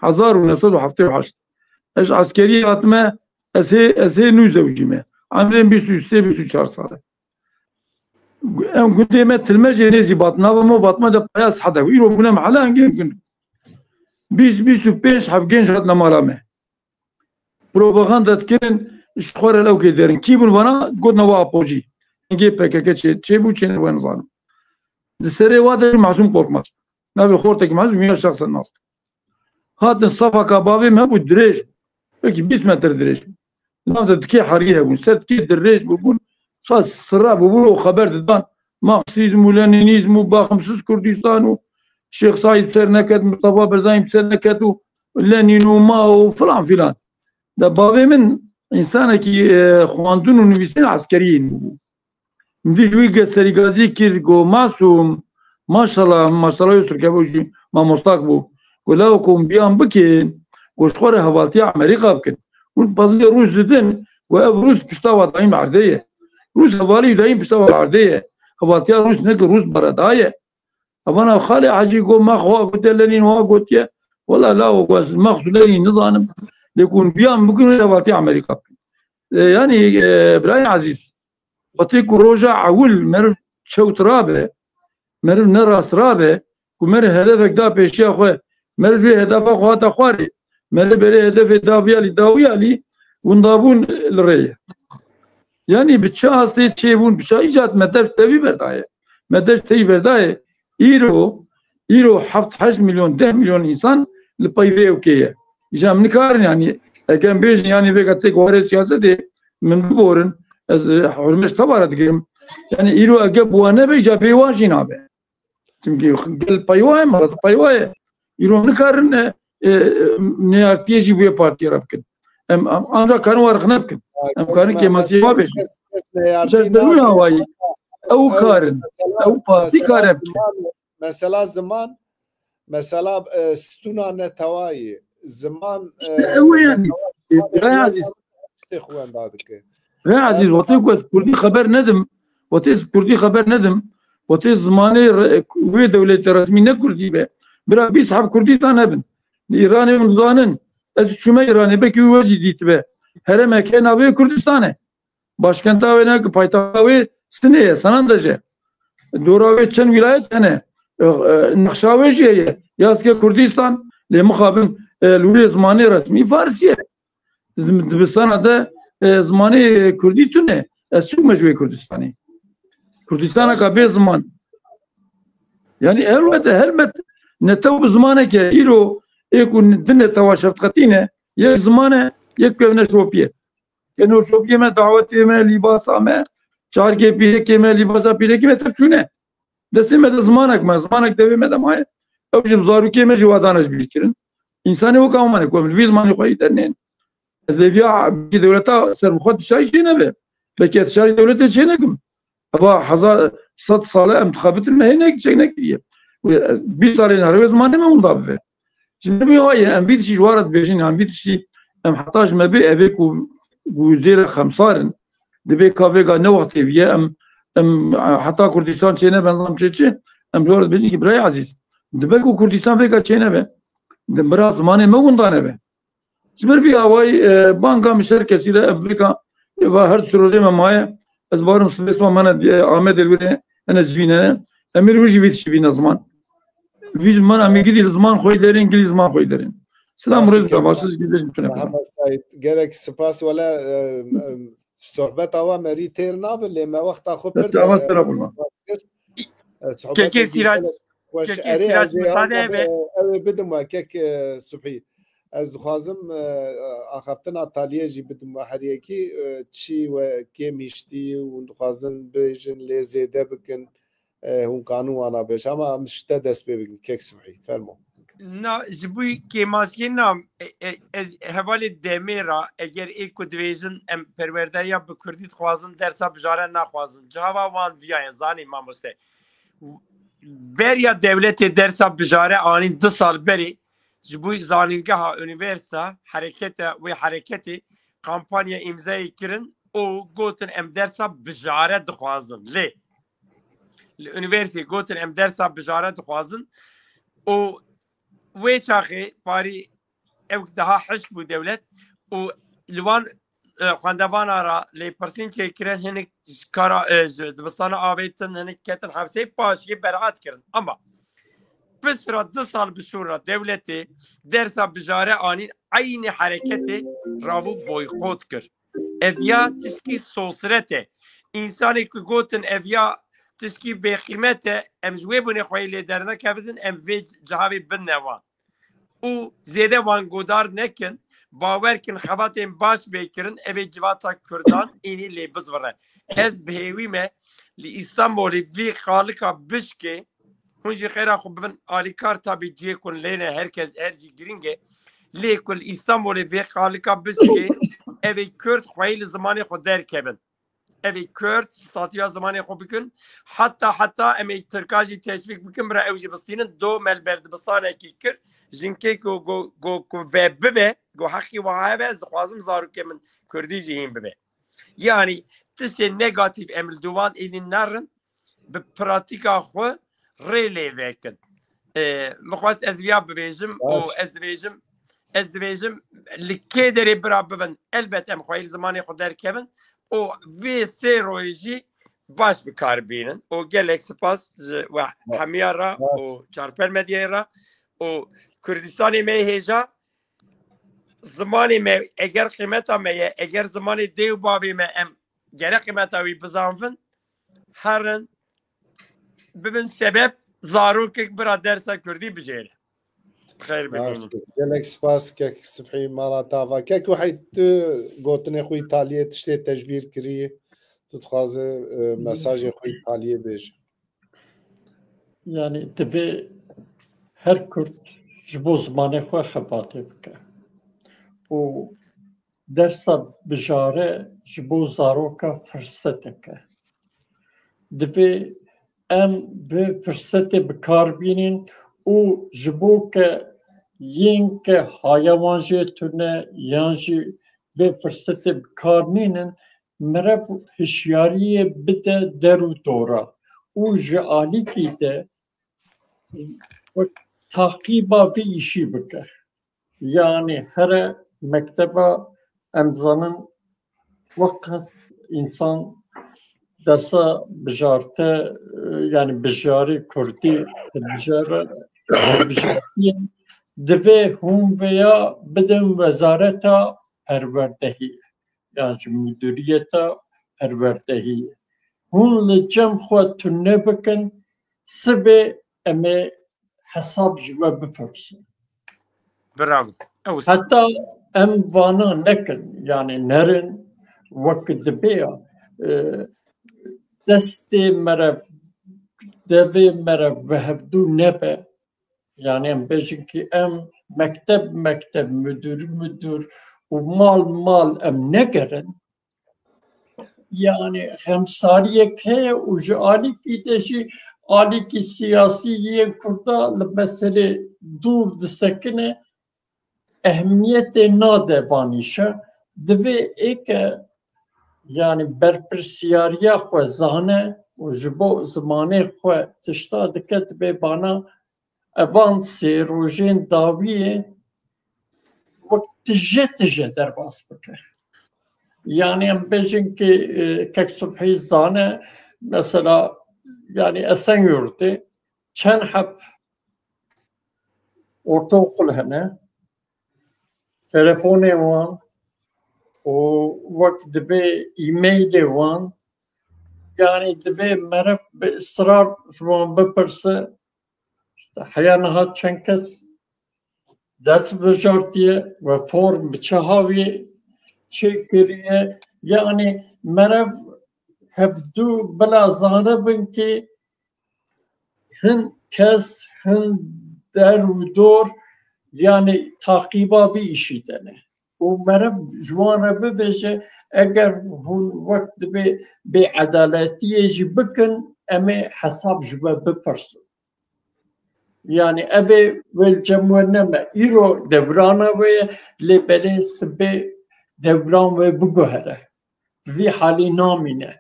Hezar û neh sed û heftê û heşt. Ez ji eskeriyê hatime, ez hê, ez hê nû zewicîme. Emrên bîst û sê, bîst û çar sal e. Em gundê me Tilmejê nêzî Batman, nava me Batman de paya Sehede. Îro bûne mehele engê gund. Bîst, bîst û pênc heb genç hatine mala me. Propaganda dikirin, ji xwe re lewkê derin. Kî bûn vana? Gotina we apojî. Engê P K K çê, çê bû, çê ne we nizanim. Di serê wa de Masûm Korkmaz. Navê xortekî Masûm ya şexsen nas. Hatin safaka bavê me bû dirêj. Belkî bîst metre dirêj bû. Nav de dikê herî hebûn. Ser dikê dirêj bûbûn. Xas sira bûbûn û xeber didan. Marksîzm û Lenînîzm û Baximsiz Kurdistan û Şêx Saîd ser neket, Mustafa Berzanî ser neket û Lenîn û Mao û filan filan. De bavê min însanekî, e, xwendin û nivîsên eskeriyê bû. Min dî ji wî ge-, serîgazî kir, got, Masûm, maşallah, maşallah, wê Tirkiyê bû jî mamostak bû. Got, lawo ku hûn biyan bikin, got, ji xwe re hevaltiya Amerîka bikin. Hûn pezmê Rûs didin, got, ev Rûs pişta wa dayîn erdê ye. Rûs hevalî dayîn pişta wa erdê ye. Hevaltiya Rûs ne ki Rûs bereda ye. Evana Xalê Hecî got, me xwe gotiye Lenîn wa gotiye. Wela lawo, got, ez Marx û Lenîn nizanim. Lê ku hûn biyan bikin, wê hevaltiya Amerîka bikin. E, yanî, e, birayê ezîz, wextê ku roja ewil meriv çewt rabe, meriv ne rast rabe, ku meriv hedefek da pêşiya xwe, meriv vê hedefa xwe hata xwarê, meriv berê hedefê da viyalî, da wiyalî, winda bûn li rê ye. Yanî bi çi astê çêbûn, bi çi îcat me dev tevî berdaye. Me dev tevî berdaye. Îro, îro heft heşt milyon, deh milyon însan li pey vê ewkê ye. Îca em nikarin, yanî, eger em bêjin, yanî, vêka têk warê siyasetê min biborin, ez, e, hurmet ji teva re digirim. Yanî, îro eger bi wan nebe, îca bê wan jî nabe. Çimkî gel pey wa ye, milet pey wa ye. Îro nikarin, e, e, neyartiyê jî bi wê partiyê re bikin. Em, em ancak karin wa rexne bikin. Em karin kêmasiyê wa bêjin. Kes, kes neyartî nake. Ew karin. Ew partî kare bikin. Mesela ziman, mesela, e, stûna netewayî, ziman, işte e, ew e yani. Netewayî, Birayê ezîz. Tiştê xwe wenda dike. Birayê ezîz, wextê ku ez kurdî xeber nedim, wextê ez kurdî xeber nedim, wextê zimanê re-, wê dewletê resmî ne kurdî be. Bira bîst heb Kurdistan hebin. Li Îranê hûn dizanin, ez çûme Îranê, belkî wê jî dîtibe. Herêmek heye navê Kurdistan e. Başkenta wê ne ki paytaxta wê Sinê ye, Sanandej e. Dora wê çend wîlayet hene. E, e, nexşa wê jî heye. Yazke Kurdistan, lê mixabin, e, li wê zimanê resmî Farsî ye. Di-, dibistana de, e, zimanê Kurdî tune. Ez çûme ji wê Kurdistanê. Kurdistaneka bê ziman. Yani elbet, helbet netew bi zimaneke îro ê ku di netewa şeftqetî ne, yek ziman e, yek pêv neşopî ye. Keno şopiyê me, dawetê me, lîbasa me, çarkê pîrekê me, lîbasa pîrekê me tev çûne. Destê me de zimanek me, zimanek devê me de maye. Ew jî bi zarokê me jî wadana ji bîr kirin. Însanê weka wan e ku em li vî zimanê xwe yî dernên. Ez ê viya belkî dewleta serbixwe dişarî çê nebe. Belkî ez dişarî dewletê çê nekim. Eva hezar sed sale em dixebitin me hê nek çek nekiriye. Û, e, bîst salên herwê zimanê me winda bibe. Ji me bî waye, em vî tiştî ji wara dibêjin, em vî tiştî, em heta ji me bê evê ku, ku zêre xemsar in. Dibê ka vêga ne wextê viye, em, em, e, heta Kurdistan çê nebe, nizam çê çi, em ji wara dibêjin ki birayê ezîz. Dibe ku Kurdistan vêga çê nebe. Di mira zimanê me winda nebe. Ji ber vî awayî, e, banga min ji her kesî re ev vêka, e, va her du rojê me maye. Ez barim sibê sima me ne, e, Amedê li wê hene civînene. Em ê li wir jî vî tiştî bîne ziman. Vî ziman em ê gidî li ziman xwe yî derên, gilî ziman xwe yî derên. Silam û rêz bida, baş ji gidê ji mitune. Mihemed Saîd, gelek spas wele, e, e, sohbeta wa merî têr nabe, lê me wexta xwe pir, e, sera xwe kir. E, sohbetê Kekê Sîrac, gelek weş. Kekê Erê, Sîrac, ez ê müsaade anka be. Ew ê bidim we, kek, e, Subhî. Ez dixwazim, e, axaftina taliyê jî bidim we her yekî, e, çi we kêm hiştî û dixwazin bêjin lê zêde bikin, e, hûn kanin wana bêj. Ama em ji te dest pê bikin, kek Subhî. Fermo. Na, ji bo kêmasiyê na, e, e, ez hevalê demê ra, eger ê ku divêjin em perwerdeya bi kurdî dixwazin, dersa bijare naxwazin. Cihava wan viya ye, zanî mamoste. Beriya dewletê dersa bijare anîn du sal berê, ji bo zanîngeha, unîversîta, herekete, wê hereketê kampanya îmzayê kirin û gotin, em dersa bijare dixwazin. Lê li unîversîtê gotin, em dersa bijare dixwazin û wê çaxê parî ew daha hişk bû dewlet û li wan, e, xwendevana re lêpirsîn çêkirin, hinek ji kara, e, ji dibistana avêtin, hinek ketin hefsê, paşiyê beraat kirin. Ama pişt re du sal bi şûn re dewletê dersa bijare anîn, eynî hereketê rabû boykot kir. Ev ya tişkî sosret e. Însanê ku gotin ev ya tişkî bêqîmet e, em ji wê bûnê xwe yê lê dernekevin, em vê cihavê bidine wan. Û zêde wan godar nekin, bawer kin xebatên baş bê kirin, ev ê civata Kurdan înî lê bizvire. Ez bi hêwî me li Îstanbulê vî xalika bişkê, hûn jî xêra xwe bibin alîkar, tabî cihê ku lê ne, her kes, her cî girîng e. Lê ku li Îstanbulê vê xalika bişkê, ev ê Kurd xweyî li zimanê xwe derkevin. Ev ê Kurd statiya zimanê xwe bikin. Heta, heta em ê Tirka jî teşvîk bikin, bira ew jî bistînin. Do me li ber dibistanekî kir. Jinkê ku go, go, ku ve bive, go heqî wiha hebe, ez dixwazim zarokê min Kurdî jî hîn bive. Yanî tiştê negatîf em li dû wan êdî nerin, bi pratîka xwe rê lê vekin. E, min xwest ez viya bibêjim û Baş. ez dibêjim, ez dibêjim, li kê derê bira bibin, elbet em xweyî li zimanê xwe derkevin û vê sê rojî baş bi kar bînin û gelek spas ji we Baş. hemiya re Baş. û Çarpel Medyayê re û Kurdistanê me hêja, zimanê me, eger qîmeta me ye, eger zimanê dê û bavê me, em gere qîmeta wî bizanvin, herin bibin sebeb zarokek bira dersa Kurdî bijêre. Bi xêr bimînin. Baş, gelek spas kek Sibhî, mala tava. Kek Wehîd, tu gotinê xwe yî taliyê tiştê tejbîr kirî, tu dixwaze, e, mesajê xwe yî taliyê bêje. Yanî divê her Kurd ji bo zimanê xwe xebatê bike û dersa bijare ji bo zaroka firsetek e. Divê em vê firsetê bi kar bînin û ji bo ke yên ke haya wan jê tune yan jî vê firsetê bi kar nînin, meriv hişyariyê bide der û dora û ji alîkî de taqîba vî îşî bike. Yanî here mekteba, em zanin, wek qas însan dersa bijarte, e, yani bijarî kurdî dibijare, bijartiyê, divê hûn vêya bidin wezareta perwerdehiyê, yan jî müdüriyeta perwerdehiyê. Hûn li cem xwe tune bikin, sibê em ê hesab ji we bipirsin. Bravo. Ew Heta em vana nekin, yani nerin wek dibe ya, e, destê merev, devê merev bi hevdû nebe. Yani em bêjin ki em mekteb mekteb, müdür müdür û mal mal em negerin. Yani xemsariyek heye û ji alîkî de jî alîkî siyasî yên Kurda li meselê dûr disekine, ehmiyetê nade van îşe. Divê êke, yani berpirsiyariya xwe zane û ji bo zimanê xwe tişta dike, divê vana evan sê rojên dawiyê wek tije tije derbas bike. Yani em bêjin ki, e, kek Subhî zane, mesela, yani Esenyurtê çend heb ortaokul hene, telefonê wan û wek dibe e-mailê wan, yani divê meriv bi israr ji wan bipirse, işte heya niha çend kes ders bijartiye ve form bi çi hawî çêkiriye. Yani meriv hevdû bila zanibin ki hin kes, hin der û dor, yani taqiba vî îşî de ne. Û meriv ji wan re bibêje, eger hûn wek dibê bêedaletiyê jî bikin, em ê hesab ji we bipirsin. Yani ev ê wê li cem we neme. Îro dewrana we ye, lê belê sibê dewran we biguhere. Vî halî namîne.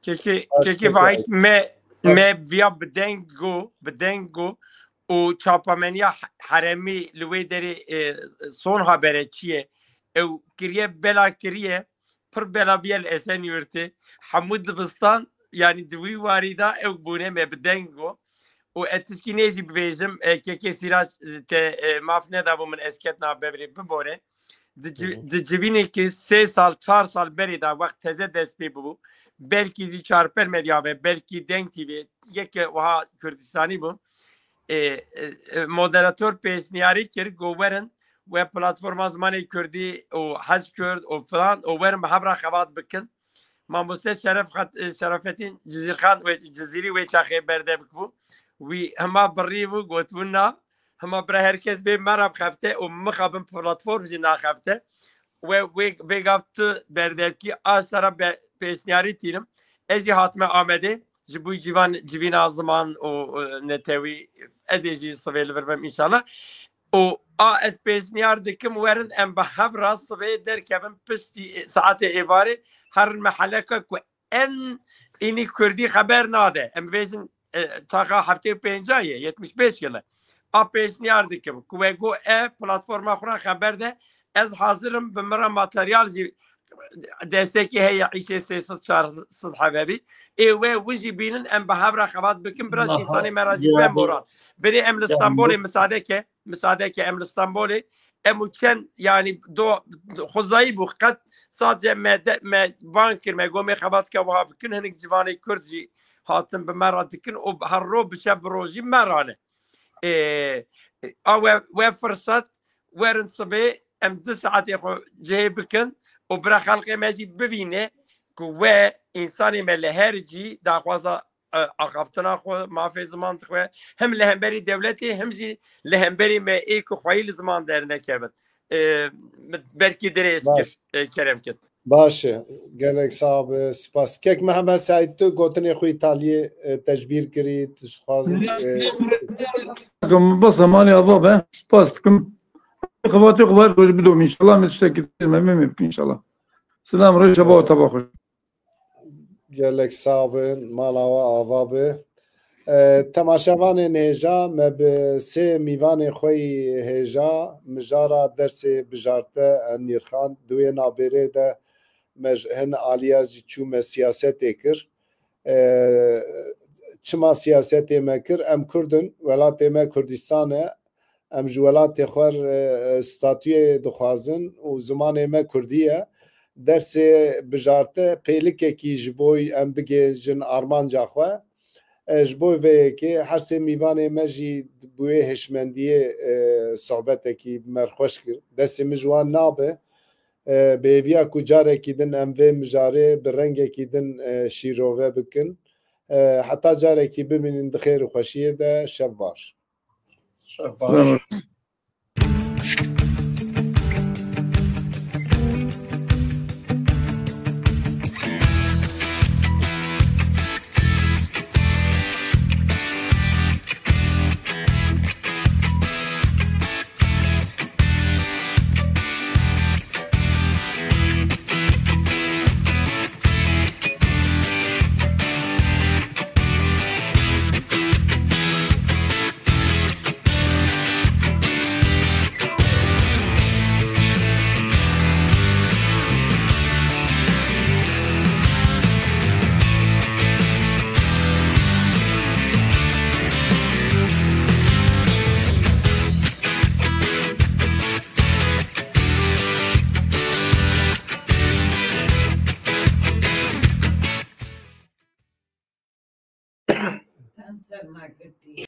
Kekê, kekê Vahît, me, me viya bi deng got, bi deng got û çapameniya heremî li wê derê, e, son habere çi ye? Ew kiriye, bela kiriye, pir bela biye li Esenyurtê. Hemû dibistan, yani di wî warî de ew bûne me bi deng got. Û ez tişkî nê jî bibêjim, e, kekê Sîrac, e, te, e, maf nedabû min ez ketina bevrê bibore. Di ci-, Hı hı. di civînekî sê sal, çar sal berê de wext teze dest pê bibû. Belkî zî çarper medya ve, belkî Deng T V, yeke wiha Kurdistanî bû. E, e, e, moderator pêşniyarî kir, got werin we platforma zimanê Kurdî û Hej Kurd û filan û werin bi hev re xebat bikin. Mamoste Şeref Xat-, e, Şerafettin Cizîrxan wê, Cizîrî wê çaxê berdevik bû. Wî hema birî bû, got bû na. Hema bira her kes bê me re bixebite û mixabin platform jî naxebite. We, wê, vê gav tu berdevkî, a sera be-, pêşniyarî tînim. Ez jî hatime Amedê. Ji bo cîvan, civîna ziman û, û netewî ez ê jî sivê li vir bim înşallah. Û a ez pêşniyar dikim werin em bi hev re sivê derkevin piştî saetê êvarê herin meheleka ku en înî Kurdî xeber nade. Em bêjin, e, taxa heftê û pênca ye, yetmiş beş yıl e. A pêşniyar dikim ku we got e platforma xwe re xeber de, ez hazir im bi min re materyal jî destekî heye îşê sê sed çar sed hebe bî. Ê we wî jî bînin em bi hev re xebat bikin, biraz Aha, însanê me re jî ya fem bu- boran. Binê em li ya Stenbolê bu- misade ke, misade ke em li Stenbolê, em û çend, yani do, xwezayî bû qet sadece me de, me bang kir, me got me xebat ke wiha bikin, hinek civanê Kurd jî hatin bi me re dikin û her ro bi şev bi rojî me re ne. Ê, a we, we firsat werin sibê em du saetê xwe cihê bikin û bira xelqê me jî bivîne ku we însanê me li her cî daxwaza, e, axaftina xwe, mafê ziman dixwe, him li hemberî dewletê, him jî li hemberî me ê ku xweyî li ziman dernekevin. E, belkî dirêj Baş. kir, e, kerem kir. Baş e. Gelek sax be. Spas. Kek Mehmet Seîd, tu gotinê xwe Îtaliyê, e, tecbîr kirî, tu dixwazî, e, Bas, malê ava be. Spas dikim. Xebatê xwe baş xwe bidim înşallah. Me tiştekî me me me bikim înşallah. Selam, rêşe ba taba xweş. Gelek sax bin. Mala we ava be. E, temaşevanên hêja, me bi sê mîvanê xwe yî hêja mijara dersê bijarte Enîrxan di wê nabêrê de me ji hin aliya jî çûme siyasetê kir. E, çima siyasetê me kir? Em Kurd in, welatê me Kurdistan e. Em ji welatê xwe re, e, statuyê dixwazin û zimanê me Kurdî ye. Dersê bijarte pêlikekî ji bo em bigihêjin armanca xwe. E, ji bo vê yekê her sê mîvanê me jî bi wê hişmendiyê, e, sohbetekî bi me re xweş kir. Destê min ji wan nabe. E, bi hêviya ku carekî din em vê mijarê bi rengekî din, e, şîrove bikin. E, heta carekî bimînin di xêr û xweşiyê de, şev baş. Şev baş.